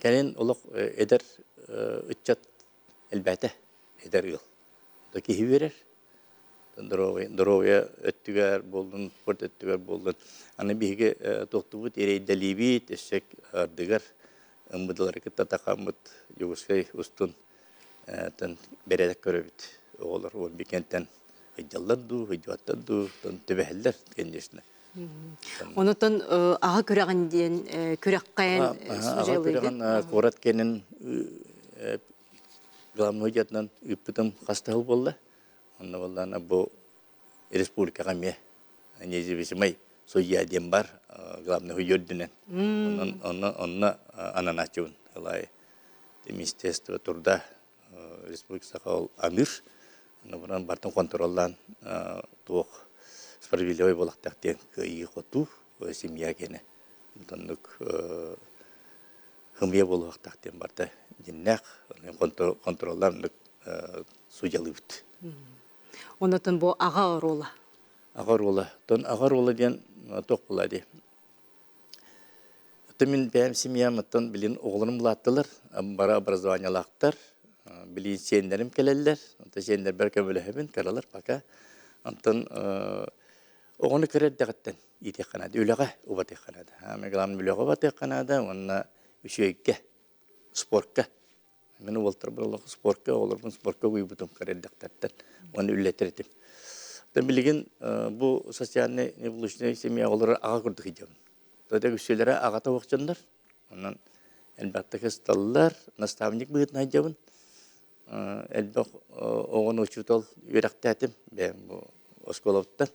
кэлин олох эдэр ыччат элбээтэ, эдэр ыал. Киһи үөрэр. Доруобуйа өттүгэр буоллун, спорт өттүгэр буоллун. Аны биһиги туохтубут эрэйдэлиибит, өссө ардыгар ымбыдылары кытта такаммыт Дьокуускай устун бэрээдэк көрөбүт. Оҕолор уон бикэнтэн ыйдьаллар дуу, ыйдьыбаттар дуу, түбэһэллэр, конечно. Онутон аҕа күрэҕин диэн күрэххэ Аҕа күрэҕин куорат кэнин главный дьатынан ыыппытым хас да сыл буолла. Онно буоллаана бу республикаҕа эмиэ независимый судья диэн бар главный судья үрдүнэн. Онон онно онно ананааччыбын. Ылай министерство труда республика Саха ол аныыр. Онно баран бартын контроллаан туох справедливый буолахтаах диэн кыайыы-хотуу семья киэнэ. Оннук хымыйа буолуохтаах диэн барда дьиннээх контроллаан оннук судьалыыбыт. Онотон бу аҕа оруола. Аҕа оруола. Тон аҕа оруола диэн туох буолла дии. Оттон мин бэйэм семьям оттон билин оҕолорум улааттылар, бары образованиелаахтар, билин сиэннэрим кэлэллэр, онтон сиэннэрбэр көмөлөһөбүн, кыралар пока. Онтон Оҕону кыра эрдэҕиттэн иитиэххэ наада, үлэҕэ убатыахха наада. Самое главное үлэҕэ убатыахха наада уонна үчүгэйгэ, спортка. Мин уолтарбын олох спортка, оҕолорбун спортка угуйбутум кыра эрдэхтэртэн уонна үлэлэтэр этим. Оттон билигин бу социальный неполучный семья оҕолоро аҕа курдук сылдьабын. Тоҕо үксүлэрэ аҕата суох дьоннор. Онон элбэхтик ысталлар, наставник быһыытынан сылдьабын. Элбэх оҕону учуутал үөрэхтээтим бэйэм бу оскуолабыттан.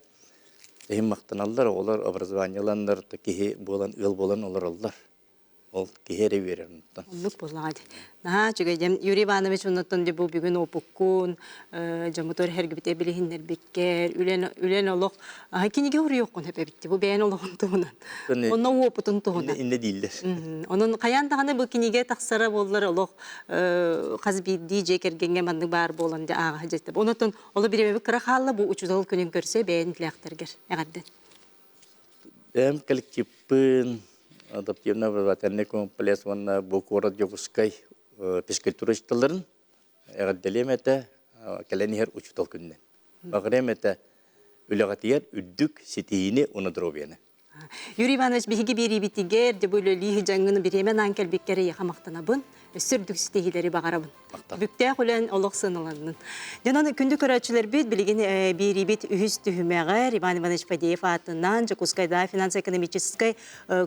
Иһин махтаналлар, оҕолор образование ыланнар киһи буолан, ыал буолан олороллор. Ол киһи эрэ үөрэр онтон. Оннук буоллаҕа дии. Наһаа үчүгэй дьэм. Юрий Иванович оннуттан дьэ бу бүгүн опуккун, дьоммутугар эһэргибитэ билиһиннэрбиккэр, үлэн, үлэн олох кинигэ уруйуоххун сөп эбит бу бэйэн олоҕун туһунан. Онно уопутун туһунан. Иннэ дииллэр. Онон хайаан даҕаны бу кинигэ тахсара буоллар олох хас биирдии дьиэ кэргэҥҥэ маннык баар буолан дьэ ааҕа дьэттэ. Онотон оло бириэмэбит кыра хаалла бу учуутал күнүн көрсө бэйэн тилэхтэргэр эҕэрдэн. Бэйэм коллективпын адаптивно-образовательный комплекс уонна бу куорат Дьокуускай физкультура учууталларын эҕэрдэлиэм этэ кэлэн иһэр учуутал күнүнэн. Баҕарыам этэ үлэҕитигэр үрдүк ситиһиини уонна доруобуйаны. Юрий Иванович, биһиги биэриибитигэр дьэ бу үлэлии сыдьаҥҥын бириэмэ анаан кэлбиккэр эйиэхэ махтанабын. Өссө үрдүк ситиһиилэри баҕарабын. Бүктээх үлэн олох сыаналаннын. Дьонон күндү көрөөччүлэрбит билигин биэриибит үһүс түһүмэҕэр Иван Иванович Фадеев аатынан Дьокуускайдааҕы финансово-экономическай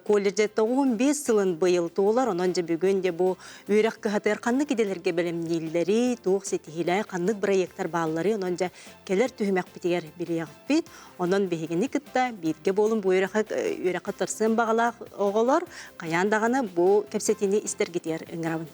колледжа 95 сылын быйыл туолар. Онон дьэ бүгүн дьэ бу үөрэх кыһатыгар ханнык идэлэргэ бэлэмнииллэри, туох ситиһиилээх, ханнык бырайыактар бааллары, онон дьэ кэлэр түһүмэхпитигэр билиэхпит. Онон биһигини кытта бииргэ буолун бу үөрэххэ үөрэххэ тырсыан баҕалаах оҕолор хайаан даҕаны бу кэпсэтиини истэргитигэр ыҥырабын.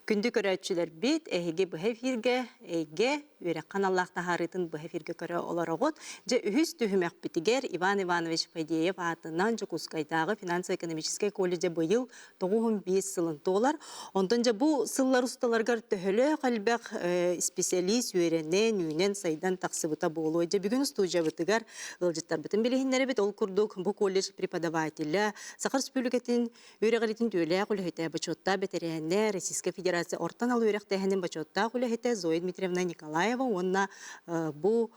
Күндү көрөөччүлэрбит, эһиги быһа эфиргэ эйгэ үөрэххэ аналлаах таһаарыытын быһа эфиргэ көрө олороҕут. Дьэ, үһүс түһүмэхпитигэр Иван Иванович Фадеев аатынан Дьокуускайдааҕы финансово-экономическай колледжа быйыл 95 сылын туолар. Онтон дьэ бу сыллар усталарыгар төһөлөөх элбэх исписэлиис үөрэнэн, үүнэн, сайдан тахсыбыта буолуо. Дьэ, бүгүн устуудьабытыгар ыалдьыттарбытын билиһиннэрэбит. Ол курдук бу колледж преподавателэ Саха Республикатын Үөрэҕиритин түөлээх үлэһитэ, бочуоттаах бэтэрээнэ, Российскай Федерация орто анал үөрэхтээһинин бочуоттаах үлэһитэ Зоя Дмитриевна Николаева уонна бу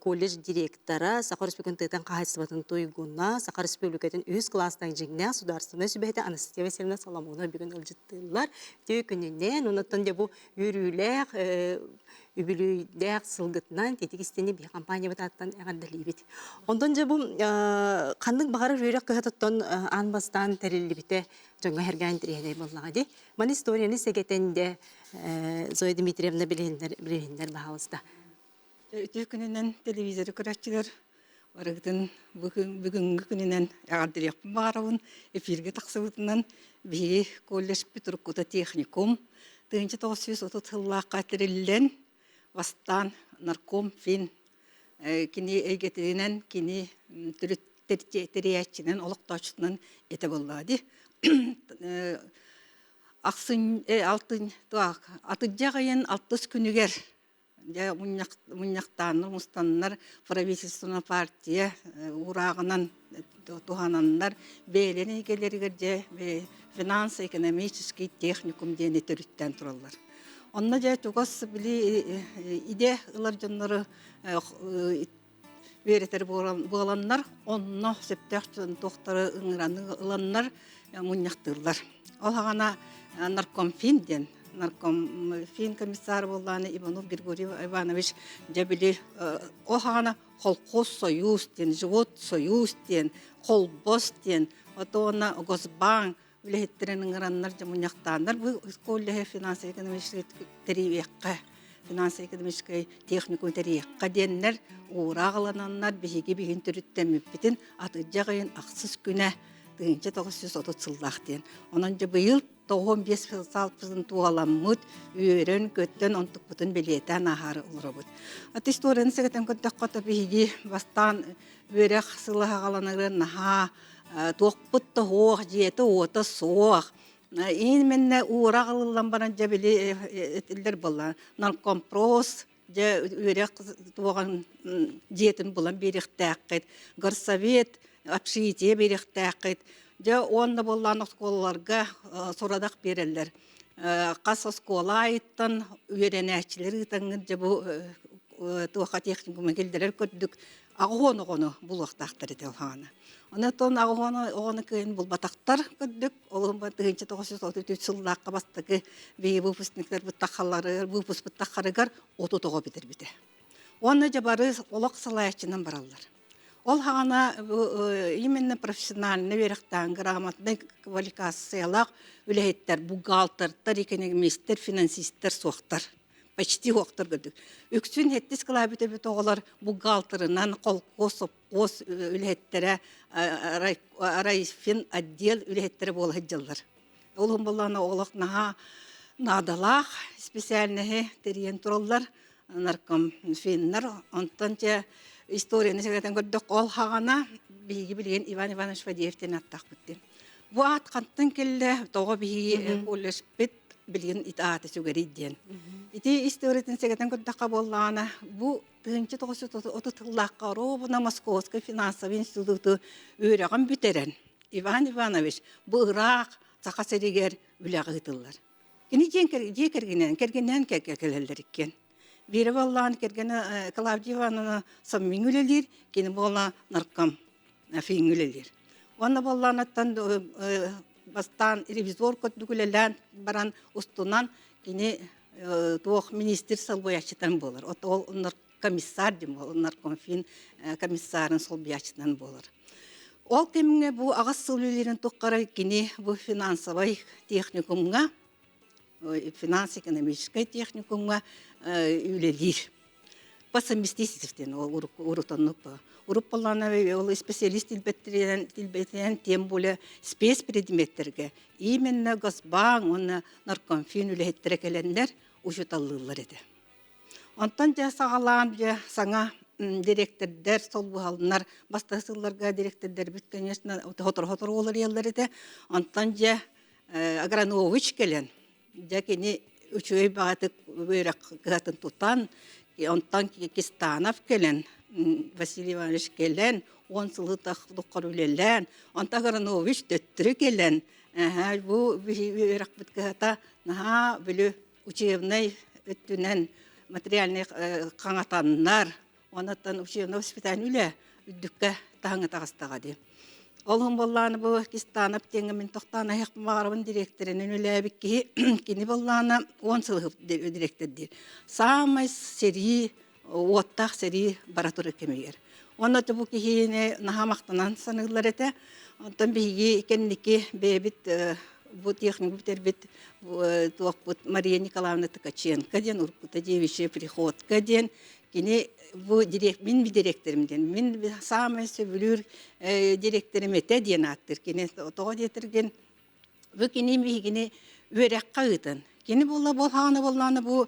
колледж директора, Саха Республикатын тыатын хаһаайыстыбатын туйгуна, Саха Республикатын үһүс кылаастаах дьиҥнээх судаарыстыбаннай сүбэһитэ Анастасия Васильевна Соломонова бүгүн ыалдьыттыыллар. Үтүө күнүнэн, онон дьэ бу үөрүүлээх үбүлүөйдээх сылгытынан титик истини биһи компаниябыт ааттан эҕэрдэлиибит. Онтон дьэ бу ханнык баҕарар үөрэх кыһатыттан аан бастаан тэриллибитэ дьоҥҥо эргээн интэриэһинэй буоллаҕа дии. Маны историяны сэгэтэн дэ Зоя Дмитриевна билиһиннэр билиһиннэр баһаалыста. Үтүө күнүнэн телевизоры көрөөччүлэр барыгытын бүгүҥҥү күнүнэн эҕэрдэлиэхпин баҕарабын. Эфиргэ тахсыбытынан биһиги колледжпыт уруккута техникум 1930 сыллаахха тэриллэн бастаан нарком фин кини эйгэтинэн кини төрүт тэрийээччинэн олохтооччутунан этэ буоллаҕа дии. Ахсын алтын атырдьах ыйын алтыс күнүгэр Дьэ мунньахтааннар, мустаннар правительственно партия уурааҕынан туһананнар бэйэлэрин эйгэлэригэр дьэ финансово-экономический техникум диэни төрүттээн тураллар. Онно дьэ чугас били идэ ылар дьоннору үөрэтэр буоланнар онно сөптөөх туохтары ыҥыраны ыланнар мунньахтыыллар. Ол хаҕана наркомфин диэн наркомфин комиссар буоллааны Иванов Григорий Иванович дьэ били ол хаҕана холкуос союз диэн живот союз диэн холбос диэн отуона госбанк үлэһиттэрин ыҥыраннар дьэ мунньахтааннар бу колледжа финансово-экономическай тэрийиэххэ финансово-экономическай техникум тэрийиэххэ диэннэр уураах ылананнар биһиги биһин төрүттэммиппитин атырдьах ыйын ахсыс күнэ 1930 сыллаах диэн. Онон дьэ быйыл 95 сыл туоламмыт, үөрэн-көттөн онтукпутун бэлиэтээн ааһаары олоробут. Ат историяны сэгэтэн көрдөххө биһиги бастаан үөрэх сыла хаҕаланарын наһаа туохпут да суох, дьиэтэ-уота суох. Именно уураах ылыллан баран дьэ били этиллэр буолла. Наркомпрос дьэ үөрэх туоҕун дьиэтин булан биэриэхтээххит. Горсовет общежитие биэриэхтээххит. Дьэ уонна буоллаан оскуолаларга сурадах биэрэллэр. Хас оскуола айыттан үөрэнээччилэр ыытаҥҥыт дьэ бу туохха техникуму киллэрэр көрдүк аҕыһуон оҕону булуохтаахтар этэ улаана. Онон аҕыһуон оҕону кыайан булбатахтар көрдүк. Ол 1933 сыллаахха бастакы биһиги выпускниктарбыт тахалларыгар, выпускпыт таххарыгар 30 оҕо бүтэрбитэ. Уонна дьэ бары олох салайааччынан бараллар. Ол хаҕана именно профессиональный үөрэхтээн грамотнай квалификациялаах үлэһиттэр, бухгалтердар, экономистэр, финансистар суохтар. Почти суохтар көрдүк. Үксүн хэттис кылаа бүтэ оҕолор бухгалтерынан, холкуос, сопхуос үлэһиттэрэ, райфин отдел үлэһиттэрэ буола сылдьаллар. Ол иһин буоллаҕына олох наһаа наадалаах специальноһы тэрийэн тураллар наркомфиннар. Онтон дьэ историяны сэгэтэн көрдөххө ол хаҕана биһиги билигин Иван Иванович Фадеев диэн ааттаахпыт диэн. Бу аат хантан кэллэ, тоҕо биһиги колледжпыт билигин ити ааты сүгэрий диэн. Ити историятын сэгэтэн көрдөххө буоллаҕына, бу 1930 сыллаахха оруобуна Московскай финансовый институту үөрэҕин бүтэрэн Иван Иванович бу ыраах Саха сиригэр үлэҕэ ыытыллар. Кини дьиэ кэргэнинэн кэргэнинэн кэлэллэр иккиэн. Вера буоллаҕына кэргэнэ Клавдия Ивановна Соммиҥ үлэлиир, кини буола нарком фиҥ үлэлиир. Уонна буоллаҕынаттан бастаан ревизор курдук үлэлээн баран устунан кини туох министр солбуйааччытынан буолар. Ол комиссар диэн буолар, наркомфин комиссарын солбуйааччытынан буолар. Ол кэмҥэ бу аҕыс сыл үлэлиирин тухары кини бу финансовай техникумҥа, финанс-экономическай техникумҥа үлэлиир. По совместительству урутаннык Уруппаллаана ол специалист тилбэтинэн тем более спецпредметтерге именно Госбанк уонна наркомфин үлэһиттэрэ кэлэннэр учууталлыыллар этэ. Онтон дьэ саҕалаан дьэ саҥа дириэктэрдэр солбуһаллар бастакы сылларга дириэктэрдэрбит конечно сотору-сотору уларыйаллар этэ. Онтон дьэ Агранович кэлэн дьэ кини үчүгэй баҕатык үөрэх кыһатын тутан онтон Кистанов кэлэн Василий Иванович кэлэн 10 сылы тухары үлэлээн онтон Агранович төттөрү кэлэн бу үөрэхпит кыһата наһаа били учебнай өттүнэн материальнай хаҥатаннар Онон учебное воспитание үлэ үрдүккэ таһыҥа таҕыстаҕа дии. Ол иһин буоллаҕына бу Кистанов диэҥҥэ мин тохтоон аһыахпын баҕарабын дириэктэринэн үлэлээбит киһи кини буоллаҕына 10 сыл дириэктэрдиир. Саамай сэрии уоттаах сэрии бара турар кэмигэр. Уонна бу киһини наһаа махтанан саныыллар этэ. Онтон биһиги кэнники бэйэбит бу техник бүтэрбит туохпут Мария Николаевна Ткаченко диэн уруккута девичья приходка диэн Кини бу мин дириэктэрим диэн, мин саамай сөбүлүүр дириэктэрим этэ диэн ааттыыр. Кини тоҕо диэтэргин бу кини биһигини үөрэххэ ыытан. Кини буолла буолхаана буоллаҕына бу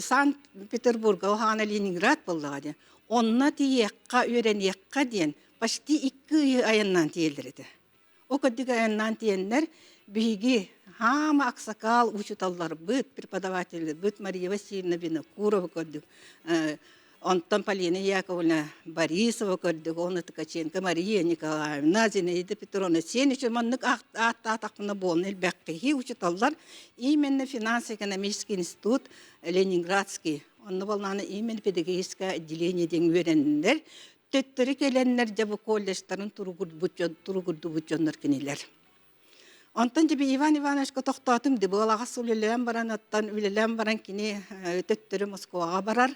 Санкт-Петербурга хаана Ленинград буоллаҕа диэн. Онно тиийиэххэ, үөрэниэххэ диэн почти 2 ый айаннаан тиийэллэр этэ. Ол курдук айаннаан тиийэннэр биһиги хаама аксакаал учууталларбыт, преподавателлэрбит Мария Васильевна Винокурова көрдүк, онтон Полина Яковлевна Борисова көрдүк, уонна Ткаченко Мария Николаевна, Зинаида Петровна Сенич маннык ааттаатахпына буолна элбэх киһи учууталлар именно финансово-экономический институт Ленинградский онно буоллаҕына именно педагогическое отделение диэн үөрэннэр Төттөрү кэлэннэр дьэ бу колледжтарын туругурбут дьон, туругурдубут дьоннор кинилэр. Онтон дьэ Иван Ивановичка тохтоотум дыбыалаҕас үлэлээн баран оттон үлэлээн баран кини төттөрү Москваҕа барар.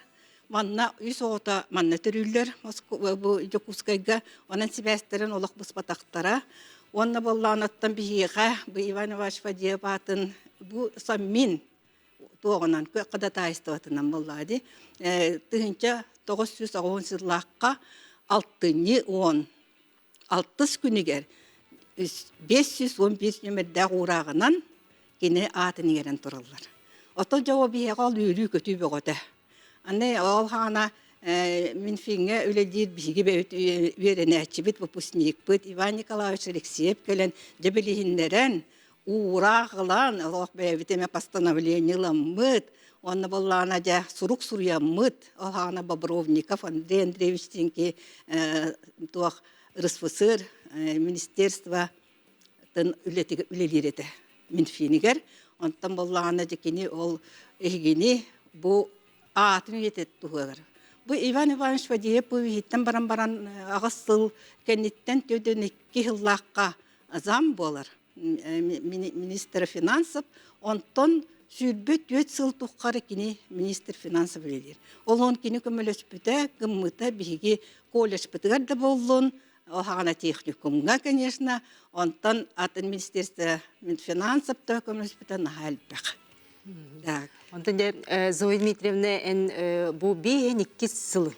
Манна үс оҕото манна төрүүллэр бу Дьокуускайга. Онон сибээстэрин олох быспатахтара. Уонна буоллаҕына оттон биһиэхэ бу Иван Иванович Фадеев аатын бу Саммин туоҕунан ходатайствотынан буоллаҕа дии 1990 сыллаахха алтынньы уон алтыс күнүгэр 511 нүмердээх уурааҕынан кини аатын иҥэрэн тураллар. Оттон дьэ ол биһиэхэ ол үөрүү-көтүү бөҕөтө. Аны ол хаана Минфиҥҥэ үлэлиир биһиги бэйэбит үөрэнээччибит, выпускникпыт Иван Николаевич Алексеев кэлэн дьэ билиһиннэрэн уураах ылан, олох бэйэбит эмэ постановление ыламмыт, уонна буоллаҕына дьэ сурук суруйаммыт, ол аана Бобровников Андрей Андреевич диэнки туох РСФСР министерство үлэлиир этэ Минфинигэр. Онтон буоллаҕына дьэ кини ол эһигини бу аатын үйэтэ туһугар. Бу Иван Иванович Фадеев бу иһиттэн баран баран аҕыс сыл кэнниттэн 42 сыллаахха зам буолар. министр финансов, онтон 24 сыл тухары кини министр финансов үлэлиир. Ол он кини көмөлөспүтэ, гыммыта биһиги колледжпытыгар да буоллун, хаҕана техникумҥа, конечно, онтон атын министерство финансов да көмөлөспүтэ наһаа элбэх. Так. Онтон дьэ Зоя Дмитриевна эн бу биэһин иккис сылы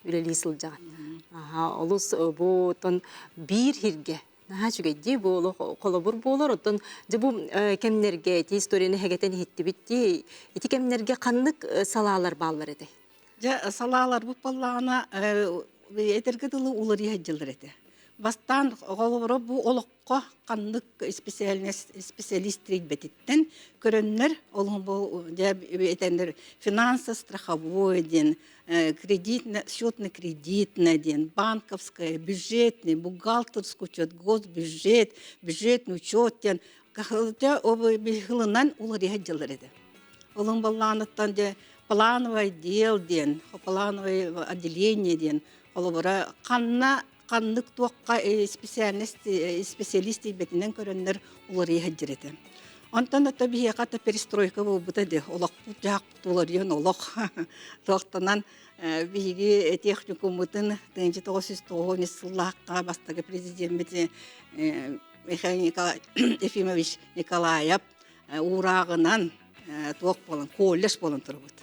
үлэлии сылдьаҕын. Аха, олус бу тон биир хиргэ Наһаа үчүгэйдии бу олох холобур буолар. Оттон дьэ бу кэмнэргэ ити историяны хэгэтэн иһиттибит дии. Ити кэмнэргэ ханнык салаалар бааллар этэй? Дьэ салааларбыт буоллаҕына этэргэ дылы уларыйа сылдьаллар этэ. Бастаан холобура бу олоххо ханнык специалист тиийбэтиттэн көрөннөр ол бу дьэ этэннэр финансово-страховой диэн кредитно, счетно-кредитная диэн, банковская, бюджетный, бухгалтерский учет, госбюджет, бюджетный учет диэн ылынан уларыйа дьыллар этэ. Олун баллааныттан дьэ плановый отдел диэн, плановое отделение диэн холобура ханна ханнык туохха специальность специалист тиийбэтинэн көрөннөр уларыйа сылдьар этэ. Онтон ото биһиэхэ ата перестройка буолбута дии олохпут дьаһахпыт уларыйан олох туохтанан биһиги техникуммутун 1990 сыллаахха бастакы президеммит Михаил Ефимович Николаев уурааҕынан туох буолан колледж буолан турбут.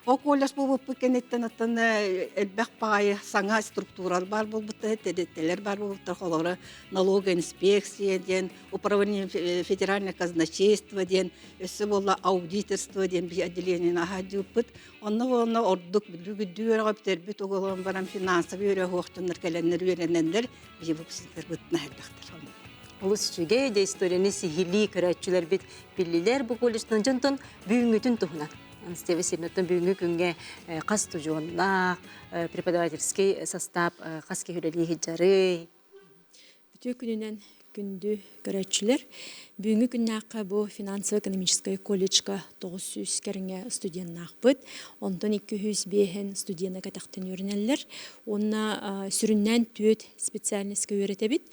Ол колледж буолбуппут кэнниттэн оттон элбэх баҕайы саҥа структуралар баар буолбуттар, тэрилтэлэр баар буолбуттар. Холобура, налоговая инспекция диэн, управление федеральное казначейство диэн, өссө буолла аудиторство диэн биһи отделениены аһаадьыыппыт. Онно уонна ордук бүлүү үөрэҕэ бүтэрбит оҕолорон баран финансовый үөрэх уохтуннар кэлэннэр үөрэнэннэр биһи выпускниктарбытын элбэхтэр. Олус үчүгэй да историяны сиһилии көрөөччүлэрбит биллилэр бу колледжтан дьонтон бүгүҥҥүтүн туһунан. Анастасия Васильевнаттан бүгүҥҥү күҥҥэ хас студионнаах, преподавательский состав хас киһи үлэлии сылдьарый? Үтүө күнүнэн күндү көрөөччүлэр! Бүгүҥҥү күннээххэ бу финансово-экономическай колледжка 900 кэриҥэ студеннаахпыт. Онтон 205 студена кэтэхтэн үөрэнэллэр. Уонна сүрүннээн түөрт специальноска үөрэтэбит.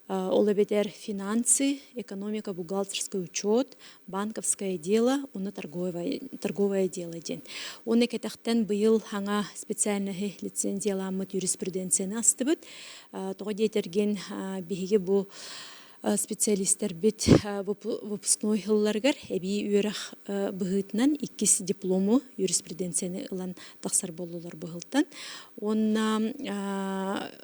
Ол эбэтэр финансы, экономика, бухгалтерский учет, банковское дело уонна торговое, торговое дело диэн. Уонна кэтэхтэн быйыл хаҥа специальноһы лицензияламмыт юриспруденцияны астыбыт. Тоҕо диэтэргин биһиги бу специалистэрбит выпускной сылларыгар эбии үөрэх быһыытынан иккис диплому юриспруденцияны ылан тахсар буоллулар быһылтан. Уонна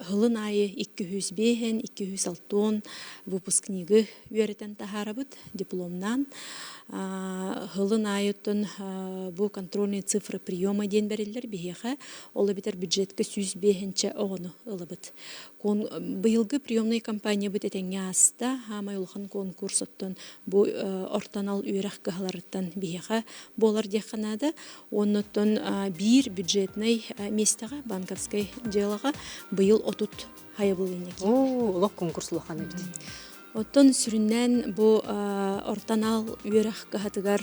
сылын аайы 205 260 выпускнигы үөрэтэн таһаарабыт дипломнаан. Сылын аайыттан бу контрольные цифры приема диэн бэриллэр биһиэхэ. Ол эбэтэр бюджетка 105 оҕону ылабыт. Быйылгы приемнай кампаниябыт этэҥҥэ ааста. Хаамай улахан конкурс оттон бу ортонал үөрэх кыһаларыттан биһиэхэ буолар диэххэ наада. Оннуттан биир бюджетнай миэстэҕэ банковскай дьыалаҕа быйыл 30 хайабылыйна Оо, олох конкурс улахан эбит. Оттон сүрүннээн бу ортонал үөрэх кыһатыгар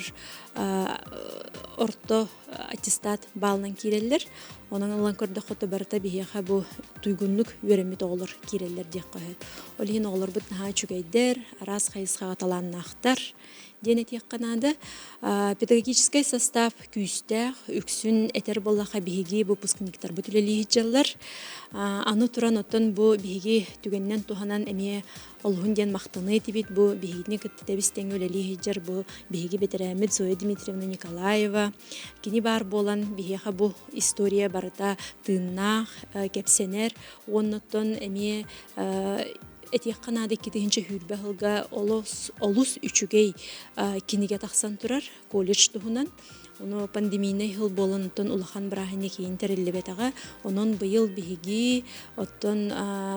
орто аттестат баалынан киирэллэр. Онон ылан көрдөххө барыта биһиэхэ бу туйгуннук үөрэммит оҕолор киирэллэр диэххэ сөп. Ол иһин оҕолорбут наһаа үчүгэйдэр, араас хайысхаҕа талааннаахтар диэн этиэххэ наада. Педагогическай состав күүстээх, үксүн этэр буоллахха биһиги выпускниктарбыт үлэлии сылдьаллар. Аны туран оттон бу биһиги түгэнинэн туһанан эмиэ олуһун диэн махтаныы этибит бу биһигини кытта тэбис тэҥҥэ үлэлии сылдьар бу биһиги бэтэрээммит Зоя Дмитриевна Николаева. Кини баар буолан биһиэхэ бу история барыта тыыннаах, кэпсэнэр уонна оттон эмиэ этиэххэ наада 2020 сылга олус, олус үчүгэй кинигэ тахсан турар колледж туһунан. Ону пандемийнай сыл буолан оттон улахан бырааһынньык киин тэриллибэтэҕэ. Онон быйыл биһиги оттон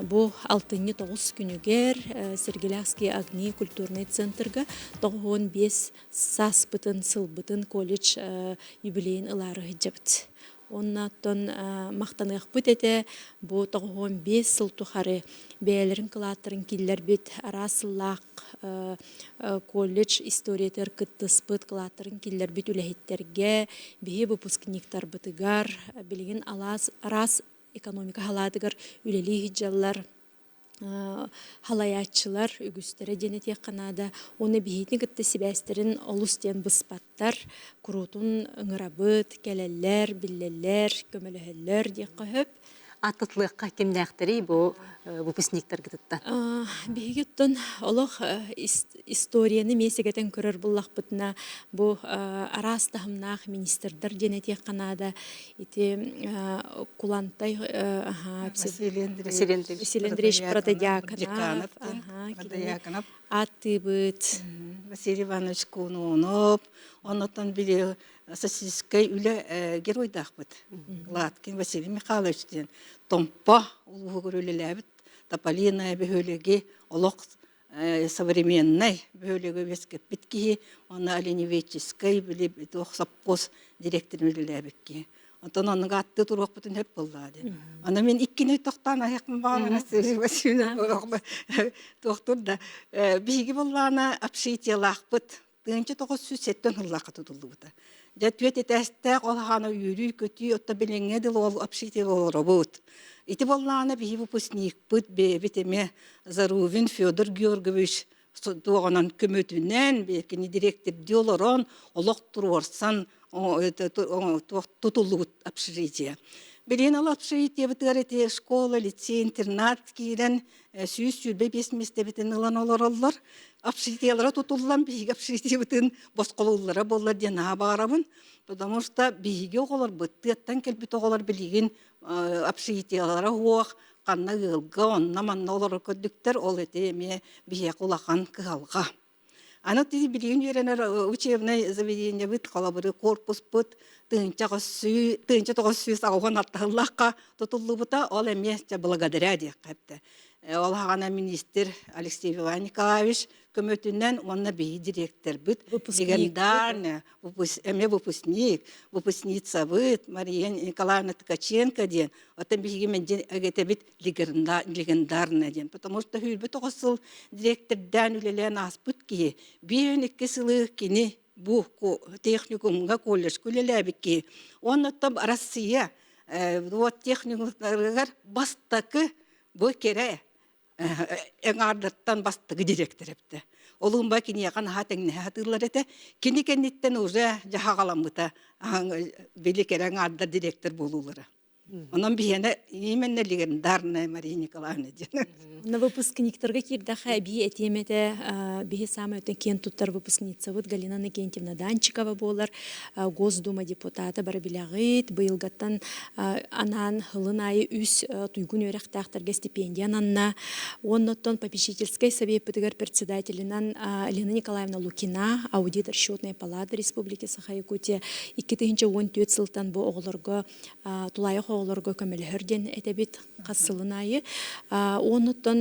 бу алтынньы 9 күнүгэр Сергеляхские огни культурнай центрга 95 сааспытын, сылбытын колледж юбилейын ылаары сылдьабыт. Уонна оттон махтаныахпыт этэ бу 95 сыл тухары бэйэлэрин кылааттарын киллэрбит араас сыллаах колледж историятыгар кыттыспыт кылааттарын киллэрбит үлэһиттэргэ, биһи выпускниктарбытыгар билигин алаас араас экономика халаатыгар үлэлии сылдьаллар халайааччылар үгүстэрэ диэн этиэххэ наада. Уонна биһигини кытта сибээстэрин олус диэн быспаттар, куруутун ыҥырабыт, кэлэллэр, биллэллэр, көмөлөһөллөр диэххэ сөп. Аттатылыахха кимнээхтэрий бу выпускниктаргытыттан? Биһиги оттон олох историяны эмиэ сэгэтэн көрөр буллахпытына бу араас таһымнаах министрдар диэн этиэххэ наада. Ити Кулантай Василий Андреевич Протодьяконов ааттыыбыт. Василий Иванович Кунунов, оннотон били социалистическай үлэ геройдаахпыт. Латкин Василий Михайлович диэн Томпо улууһугар үлэлээбит Тополиная бөһүөлэги олох современнай бөһүөлэги үөскэппит киһи уонна оленеведческай били туох сопхуос директорын үлэлээбит киһи. Онтон оннук ааттыы туруохпутун сөп буоллаҕа диэн. Аны мин иккини тохтоон аһыахпын баҕарабын туохтур да биһиги буоллаҕына общежитиелаахпыт 1907 сыллаахха тутуллубута. Дьэ түөрт этээстээх ол хаана үөрүү-көтүү отто билиҥҥэ дылы ол общежитиега олоробут. Ити буоллаҕына биһи выпускникпыт бэйэбит эмиэ Зарубин Федор Георгиевич туоҕунан көмөтүнэн кини дириэктирдии олорон олох туруорсан туох тутуллубут общежитие. Билигин ол общежитиебытыгар ити школа, лицей, интернат киирэн 125 миэстэбитин ылан олороллор. Общежитиелара тутуллан биһиги общежитиебытын босхолууллара буоллар диэн наһаа баҕарабын. Потому что биһиги оҕолорбут, тыаттан кэлбит оҕолор билигин общежитиелара суох, ханна ыалга, онно-манна олорор көрдүктэр, ол ити эмиэ биһиэхэ улахан кыһалҕа. Аны ти билигин үөрэнэр учебнай заведениебыт, холобуру корпуспут 1900 аттаһыллахха тутуллубута, ол эмиэ благодаря диэххэ эптэ. Ол хаҕана министр Алексей Иван Николаевич көмөтүнэн уонна биһи директорбыт легендарный эмиэ выпускник, выпускницабыт Мария Николаевна Ткаченко диэн, оттон биһиги мэлдьи эгэтэбит легендарная диэн, потому что сүүрбэ тоҕус сыл директордаан үлэлээн ааспыт киһи, биир икки сылы кини бу техникумҥа колледжка үлэлээбит киһи. Уонна оттон Россия вот техникумнарыгар бастакы бу кэрэ эҥаардаттан бастакы директор эбитэ. Олуумба киниэхэ наһаа тэҥнэһэ сатыыллар этэ. Кини кэнниттэн уже дьаһаҕаламмыта били кэрэ аҥаардар директор буолуулара. Онон биһиэнэ именно легендарная Мария Николаевна диэн. На выпускниктарга киирдэххэ эбии этиэм этэ биһи саамай өтөн киэн туттар выпускницабыт Галина Иннокентьевна Данчикова буолар Госдума депутата бары билэҕит быйылгаттан анаан һылын аайы үс туйгун үөрэхтээхтэргэ стипендия ананна. Уонна оттон попечительскай советпытыгар председателинэн Лена Николаевна Лукина, аудитор счетной палаты Республики Саха-Якутия 2014 сылтан бу оҕолорго тулаайах оҕолорго көмөлөһөр диэн этэбит хас сылын аайы. Уонна оттон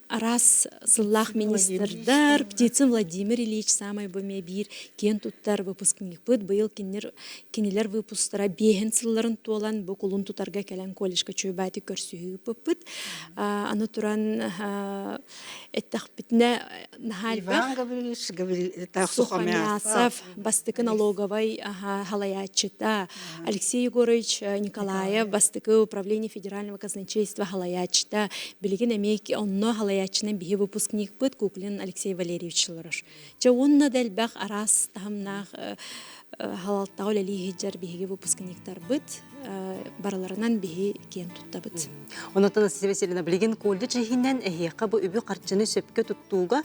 араас сыллаах министрдар Птицын Владимир Ильич самай бу эмиэ биир киэн туттар выпускникпыт. Быйыл кинилэр, кинилэр выпусктара биэһин сылларын туолан бу кулун тутарга кэлэн колледжка чуйбаати көрсүһүү ыыппыппыт. Аны туран эттэхпитинэ наһаа элбэх Иван Гаврилович Сухомясов бастакы налоговай халайааччыта Алексей Егорович Николаев бастакы управление федерального казначейства халайааччыта билигин эмиэ онно халайааччынан биһи выпускникпыт Куклин Алексей Валерьевич олорор. Чэ уонна да элбэх араас таһымнаах халалтаҕа үлэлии сылдьар биһиги выпускниктарбыт барыларынан биһи киэн туттабыт. Онон Анастасия Васильевна билигин колледж иһинэн эһиэхэ бу үбү-харчыны сөпкө туттууга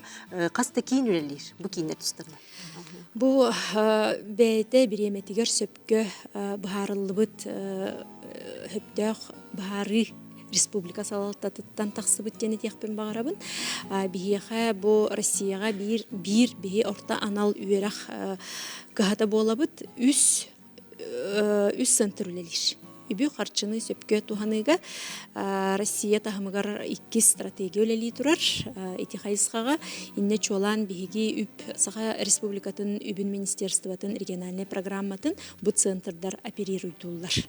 хас да киин үлэлиир. Бу кииннэр тустарынан. Бу бэйэтэ бириэмэтигэр сөпкө быһаарыллыбыт сөптөөх быһаарыы республика салалтатыттан тахсыбыт диэн этиэхпин баҕарабын. Биһиэхэ бу Россияҕа биир биир биһи орто анал үөрэх кыһата буолабыт. Үс үс центр үлэлиир. Үбү-харчыны сөпкө туһаныыга Россия таһымыгар иккис стратегия үлэлии турар. Ити хайысхаҕа иннэ чуолаан биһиги үп Саха Республикатын үбүн министерствотын региональнай программатын бу центрдар оперируйдууллар.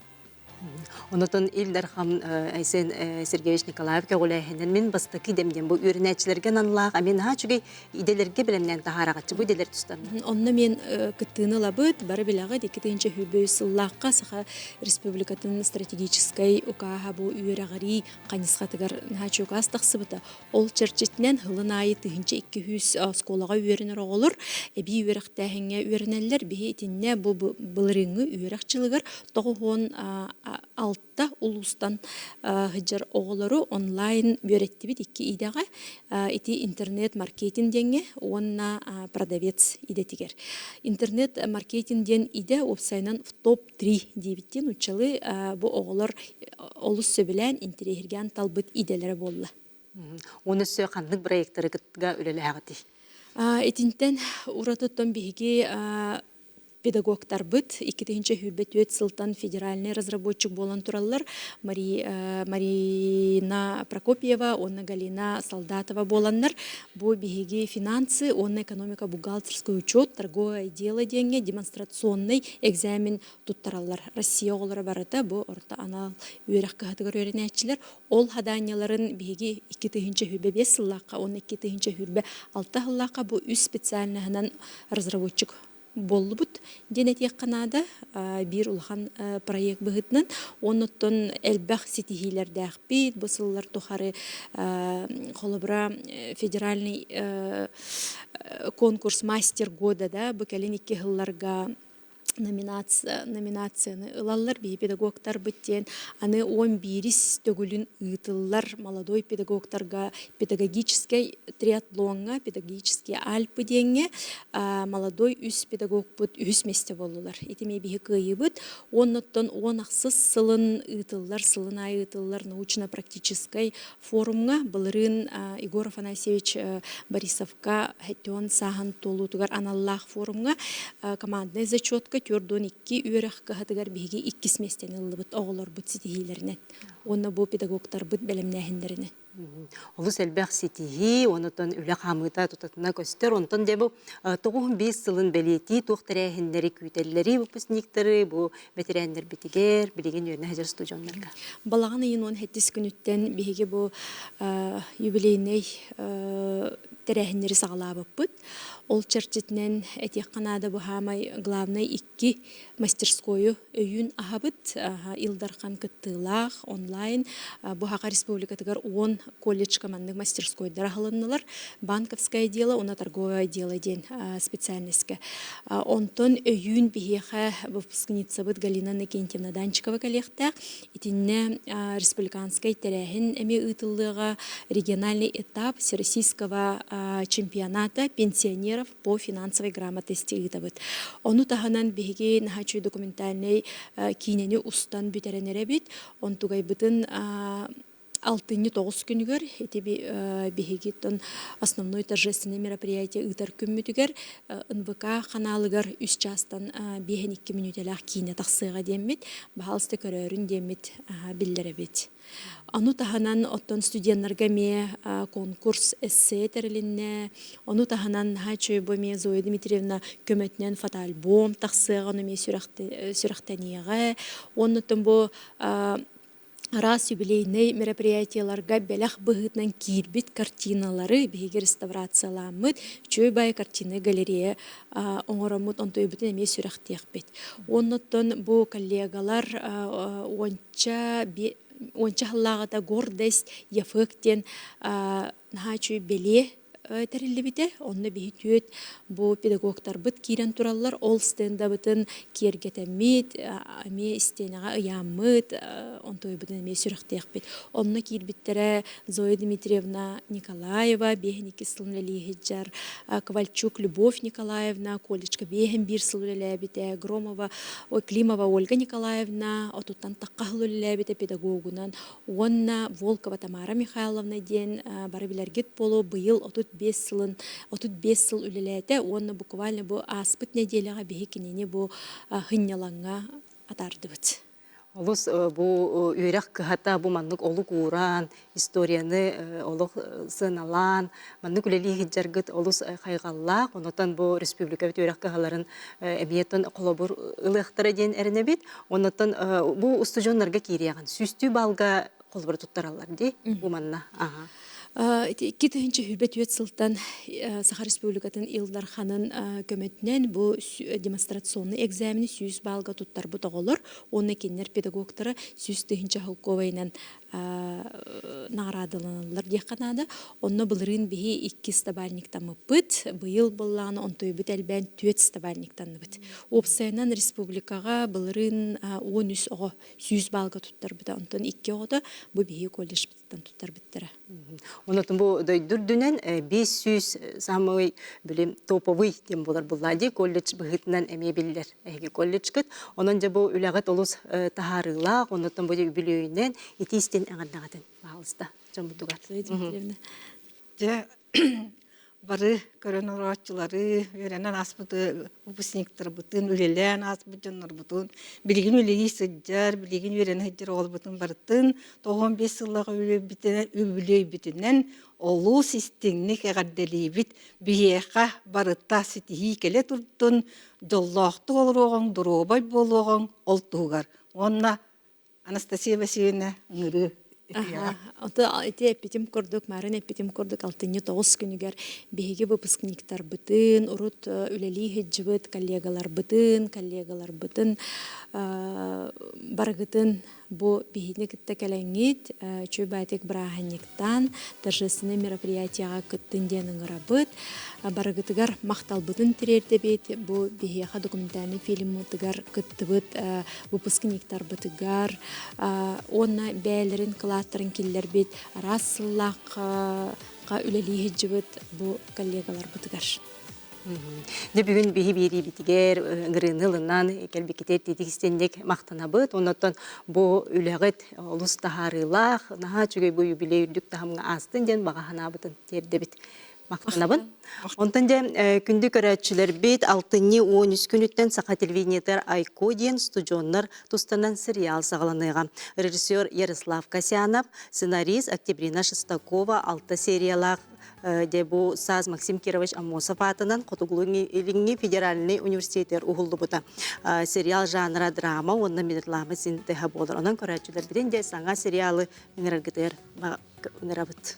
Онотон Ил Дархан Айсен Сергеевич Николаев көҕүлээһинэн мин бастакы идэм диэн бу үөрэнээччилэргэ аналлаах эмиэ наһаа үчүгэй идэлэргэ бэлэмнээн таһаараҕаччы бу идэлэр тустарынан. Онно мен кыттыыны ылабыт, бары билэҕит 2023 сыллаахха Саха Республикатын стратегическай укааһа бу үөрэҕирии хайысхатыгар наһаа укаас тахсыбыта. Ол чэрчитинэн сылын аайы 1200 оскуолаҕа үөрэнэр оҕолор эбии үөрэхтээһиҥҥэ үөрэнэллэр. Биһи итиннэ бу былырыыҥҥы үөрэх дьылыгар 96 улуустан сылдьар оҕолору онлайн үөрэттибит икки идэҕэ. Ити интернет-маркетинг диэҥҥэ уонна продавец идэтигэр. Интернет-маркетинг диэн идэ уопсайынан в топ-3 диэбит диэн уччалы бу оҕолор олус сөбүлээн, интэриэһиргээн талбыт идэлэрэ буолла. Уонна өссө ханнык проекттары кытта үлэлээҕитий? Итинтэн уратыттан биһиги педагогтарбыт 2024 сылтан федеральный разработчик буолан тураллар Марина Прокопьева уонна Галина Солдатова буоланнар бу биһиги финансы уонна экономика бухгалтерский учет торговое дело диэҥҥэ демонстрационный экзамен туттараллар. Россия оҕолоро барыта бу орто анал үөрэх кыһатыгар үөрэнээччилэр. Ол хадаанньаларын биһиги 2025 сыллаахха уонна 2026 сыллаахха бу үс специальноһынан разработчик буоллубут диэн этиэххэ наада. Биир улахан проект быһыытынан. Оннуттан элбэх ситиһиилэрдээхпит. Бу сыллар тухары холобура федеральный конкурс мастер года да бу кэлин икки сылларга. Номинацияны ылаллар биһи педагогтарбыт диэн аны 11-ис төгүлүн ыытыллар молодой педагогтарга педагогическай триатлоҥҥа педагогические Альпы диэҥҥэ молодой үс педагогпут үһүс миэстэ буоллулар. Ити эмиэ биһи кыайыыбыт. Уоннаттан 16 сылын ыытыллар, сылын аайы ыытыллар научно-практическай форумҥа былырыын Егор Афанасьевич Борисовка 70 сааһын туолуутугар аналлаах форумҥа команднай зачетка 42 үөрэх кыһатыгар биһиги иккис миэстэни ыллыбыт оҕолорбут ситиһиилэринэн уонна бу педагогтарбыт бэлэмнээһиннэринэн. Олус элбэх ситиһии, онотон үлэ хаамыыта тутатына көстөр. Онтон дьэ бу 95 сылын бэлиэтии туох тэрээһиннэри күүтэллэри выпускниктары бу бэтэрээннэрбитигэр, билигин үөрэнэ сылдьар устудьуоннарга. Балаҕан ыйын 17 күнүттэн биһиги бу юбилейнай тэрээһиннэри саҕалаабыппыт. Ол чэрчитинэн этиэххэ наада бу хаамай главнай икки мастерскойу өйүүн аһабыт. Ил Дархан кыттыылаах онлайн бу Саха Республикатыгар 10 колледжка маннык мастерскойдар аһылыннылар. Банковское дело уонна торговое дело диэн специальностька. Онтон өйүүн биһиэхэ выпускницабыт Галина Иннокентьевна Данчикова кэлиэхтээх. Итиннэ республиканскай тэрээһин эмиэ ыытыллыаҕа региональный этап всероссийского чемпионата пенсионеров по финансовой грамотности ыытабыт. Ону таһынан биһиги наһаа үчүгэй документальнай киинэни устан бүтэрэн эрэбит. Онтугайбытын алтынньы 9 күнүгэр ити биһигиттэн основной торжественное мероприятие ыытар күммүтүгэр НВК ханаалыгар үс чаастан биэһин икки мүнүүтэлээх киинэ тахсыаҕа диэммит, баһаалыста көрөөрүн диэммит биллэрэбит. Ону таһынан оттон студеннарга эмиэ конкурс эссе тэрилиннэ. Ону таһынан наһаа үчүгэй бу эмиэ Зоя Дмитриевна көмөтүнэн фотоальбом тахсыаҕа, ону эмиэ сүрэхтэниэҕэ. Уонна бу араас юбилейнай мероприятиеларга бэлэх быһыытынан киирбит картиналары биһиги реставрацияламмыт үчүгэй баайы картиннай галерея оҥороммут онтуйбутун эмиэ сүрэхтиэхпит. Оннуттан бу коллегалар уонча уонча сыллааҕыта гордость ЯФЭК диэн наһаа үчүгэй бэлиэ тэриллибитэ. Онно биһи түөт бу педагогтарбыт киирэн тураллар. Ол стендабытын киэргэтэммит, эмиэ истиэнэҕэ ыйааммыт, онтуойбутун эмиэ сүрэхтиэхпит. Онно киирбиттэрэ Зоя Дмитриевна Николаева, биэһин иккис сылын үлэлии сылдьар, Ковальчук Любовь Николаевна, колледжка биэһин биир сыл үлэлээбитэ, Громова, Климова Ольга Николаевна, отуттан тахха сыл үлэлээбитэ педагогунан, Уонна Волкова Тамара Михайловна диэн бары билэргит буолуо быйыл 35 сылын 35 сыл үлэлээтэ уонна буквально бу ааспыт нэдиэлэҕэ биһи кинини бу сынньалаҥҥа атаардыбыт. Олус бу үөрэх кыһата бу маннык олук ууран, историяны олох сыаналаан, маннык үлэлии сылдьаргыт олус хайҕаллаах. Онотон бу республикабыт үөрэх кыһаларын эмиэтон холобур ылыахтара диэн эрэнэбит. Оннуттан бу устудьуоннарга киириэҕин сүүстүү балга холобура туттараллар дии бу манна. Аха. Ити 2024 сылтан Саха Республикатын Ил Дарханын көмөтүнэн бу демонстрационный экзамени 100 балга туттарбыт оҕолор уонна кинилэр педагогтара 100 000 холкуобайынан наҕараадаланаллар диэххэ наада. Онно былырыын биһи икки стабальниктаммыппыт. Быйыл буоллаҕына онтуйбут элбээн түөрт стабальниктанныбыт. Уопсайынан республикаҕа былырыын 13 оҕо 100 баалга туттарбыта. Онтон икки оҕото бу биһиги колледжпытыттан туттарбыттара. Онотун бу дойду үрдүнэн 500 самый билим топовый диэн буолар буллаа дии колледж быһыытынан эмиэ биллэр эһиги колледжкыт. Онон дьэ бу үлэҕит олус таһаарыылаах, оннуттан бу үбүлүөйүнэн итиистин эҕэрдэҕитин баһаалыста дьоммутугар. Дьэ бары көрөн олорооччулары, үөрэнэн ааспыт выпускниктарбытын, үлэлээн ааспыт дьоннорбутун, билигин үлэлии сылдьар, билигин үөрэнэ сылдьар оҕолорбутун барытын 95 сыллаах үбүлүөйбүтүнэн олус истиҥник эҕэрдэлиибит. Биһиэхэ барыта ситиһии кэлэ турдун, дьоллоохтук олоруоҕуҥ, доруобай буолуоҕуҥ ол туһугар. Уонна Анастасия Васильевна ыҥырыы Ото ити эппитим курдук, марын эппитим курдук алтынньы 9 күнүгэр биһиги выпускниктарбытын, урут үлэлии сылдьыбыт коллегаларбытын, коллегаларбытын барыгытын. Бу биһини кытта кэлэҥҥит үчүгэй баайтык бырааһынньыктаан торжественнай мероприятияҕа кыттын диэн ыҥырабыт. Барыгытыгар махталбытын тириэрдэбит. Бу биһиэхэ документальнай фильммытыгар кыттыбыт выпускниктарбытыгар уонна бэйэлэрин кылааттарын киллэрбит араас сыллаахха үлэлии сылдьыбыт бу коллегаларбытыгар. Дьэ бүгүн биһи биэриибитигэр ыҥырыыны ылынан кэлбиккитигэр тиитик истинник махтанабыт. Оннуттан бу үлэҕит олус таһаарыылаах, наһаа үчүгэй бу юбилей үрдүк таһымҥа аастын диэн баҕа санаабытын тиэрдэбит. Махтанабын. Онтон дьэ күндү көрөөччүлэрбит алтынньы 13 күнүттэн Саха телевидениетыгар Айко диэн студеннар тустанан сериал саҕаланыаҕа. Режиссер Ярослав Касьянов, сценарист Октябрина Шестакова алта сериялаах Дьэ бу саас Максим Кирович Аммосов аатынан Хотугулуу-Илиҥҥи федеральнай университетыгар уһуллубута. Сериал жанра драма уонна мелодрама синтеһа буолар. Онон көрөөччүлэрбитин дьэ саҥа сериалы ыҥыраргытыгар ыҥырабыт.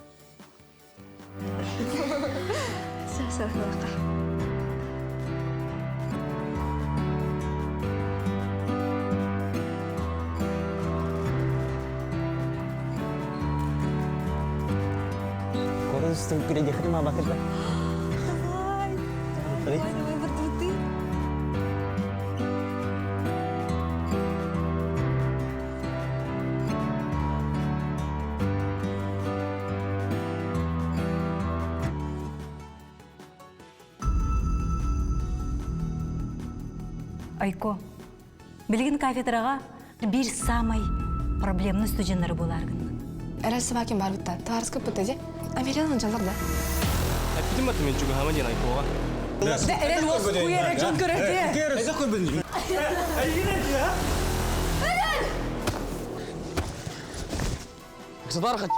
Корыстың күрәдехри ма батырда. Давай, давай, давай, бардыбыты. Айко, билигин кафедраҕа биир саамай проблемный студеннары буолааргын. Эрэл Собакин бар бытта. Товарыска бытта де. Аверин анжалар да. Эппитим аты мен чугаһама диэн Айкоҕа. Да эрэл уос куйара дьон көрөтө. Сатархат.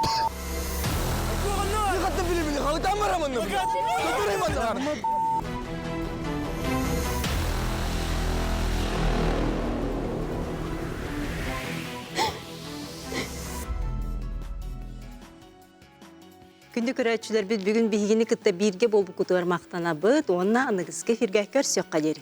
Күндү көрөөччүлэрбит бүгүн биһигини кытта бииргэ буолбуккутугар махтанабыт уонна аныгыскы эфиргэ көрсүөххэ диэри.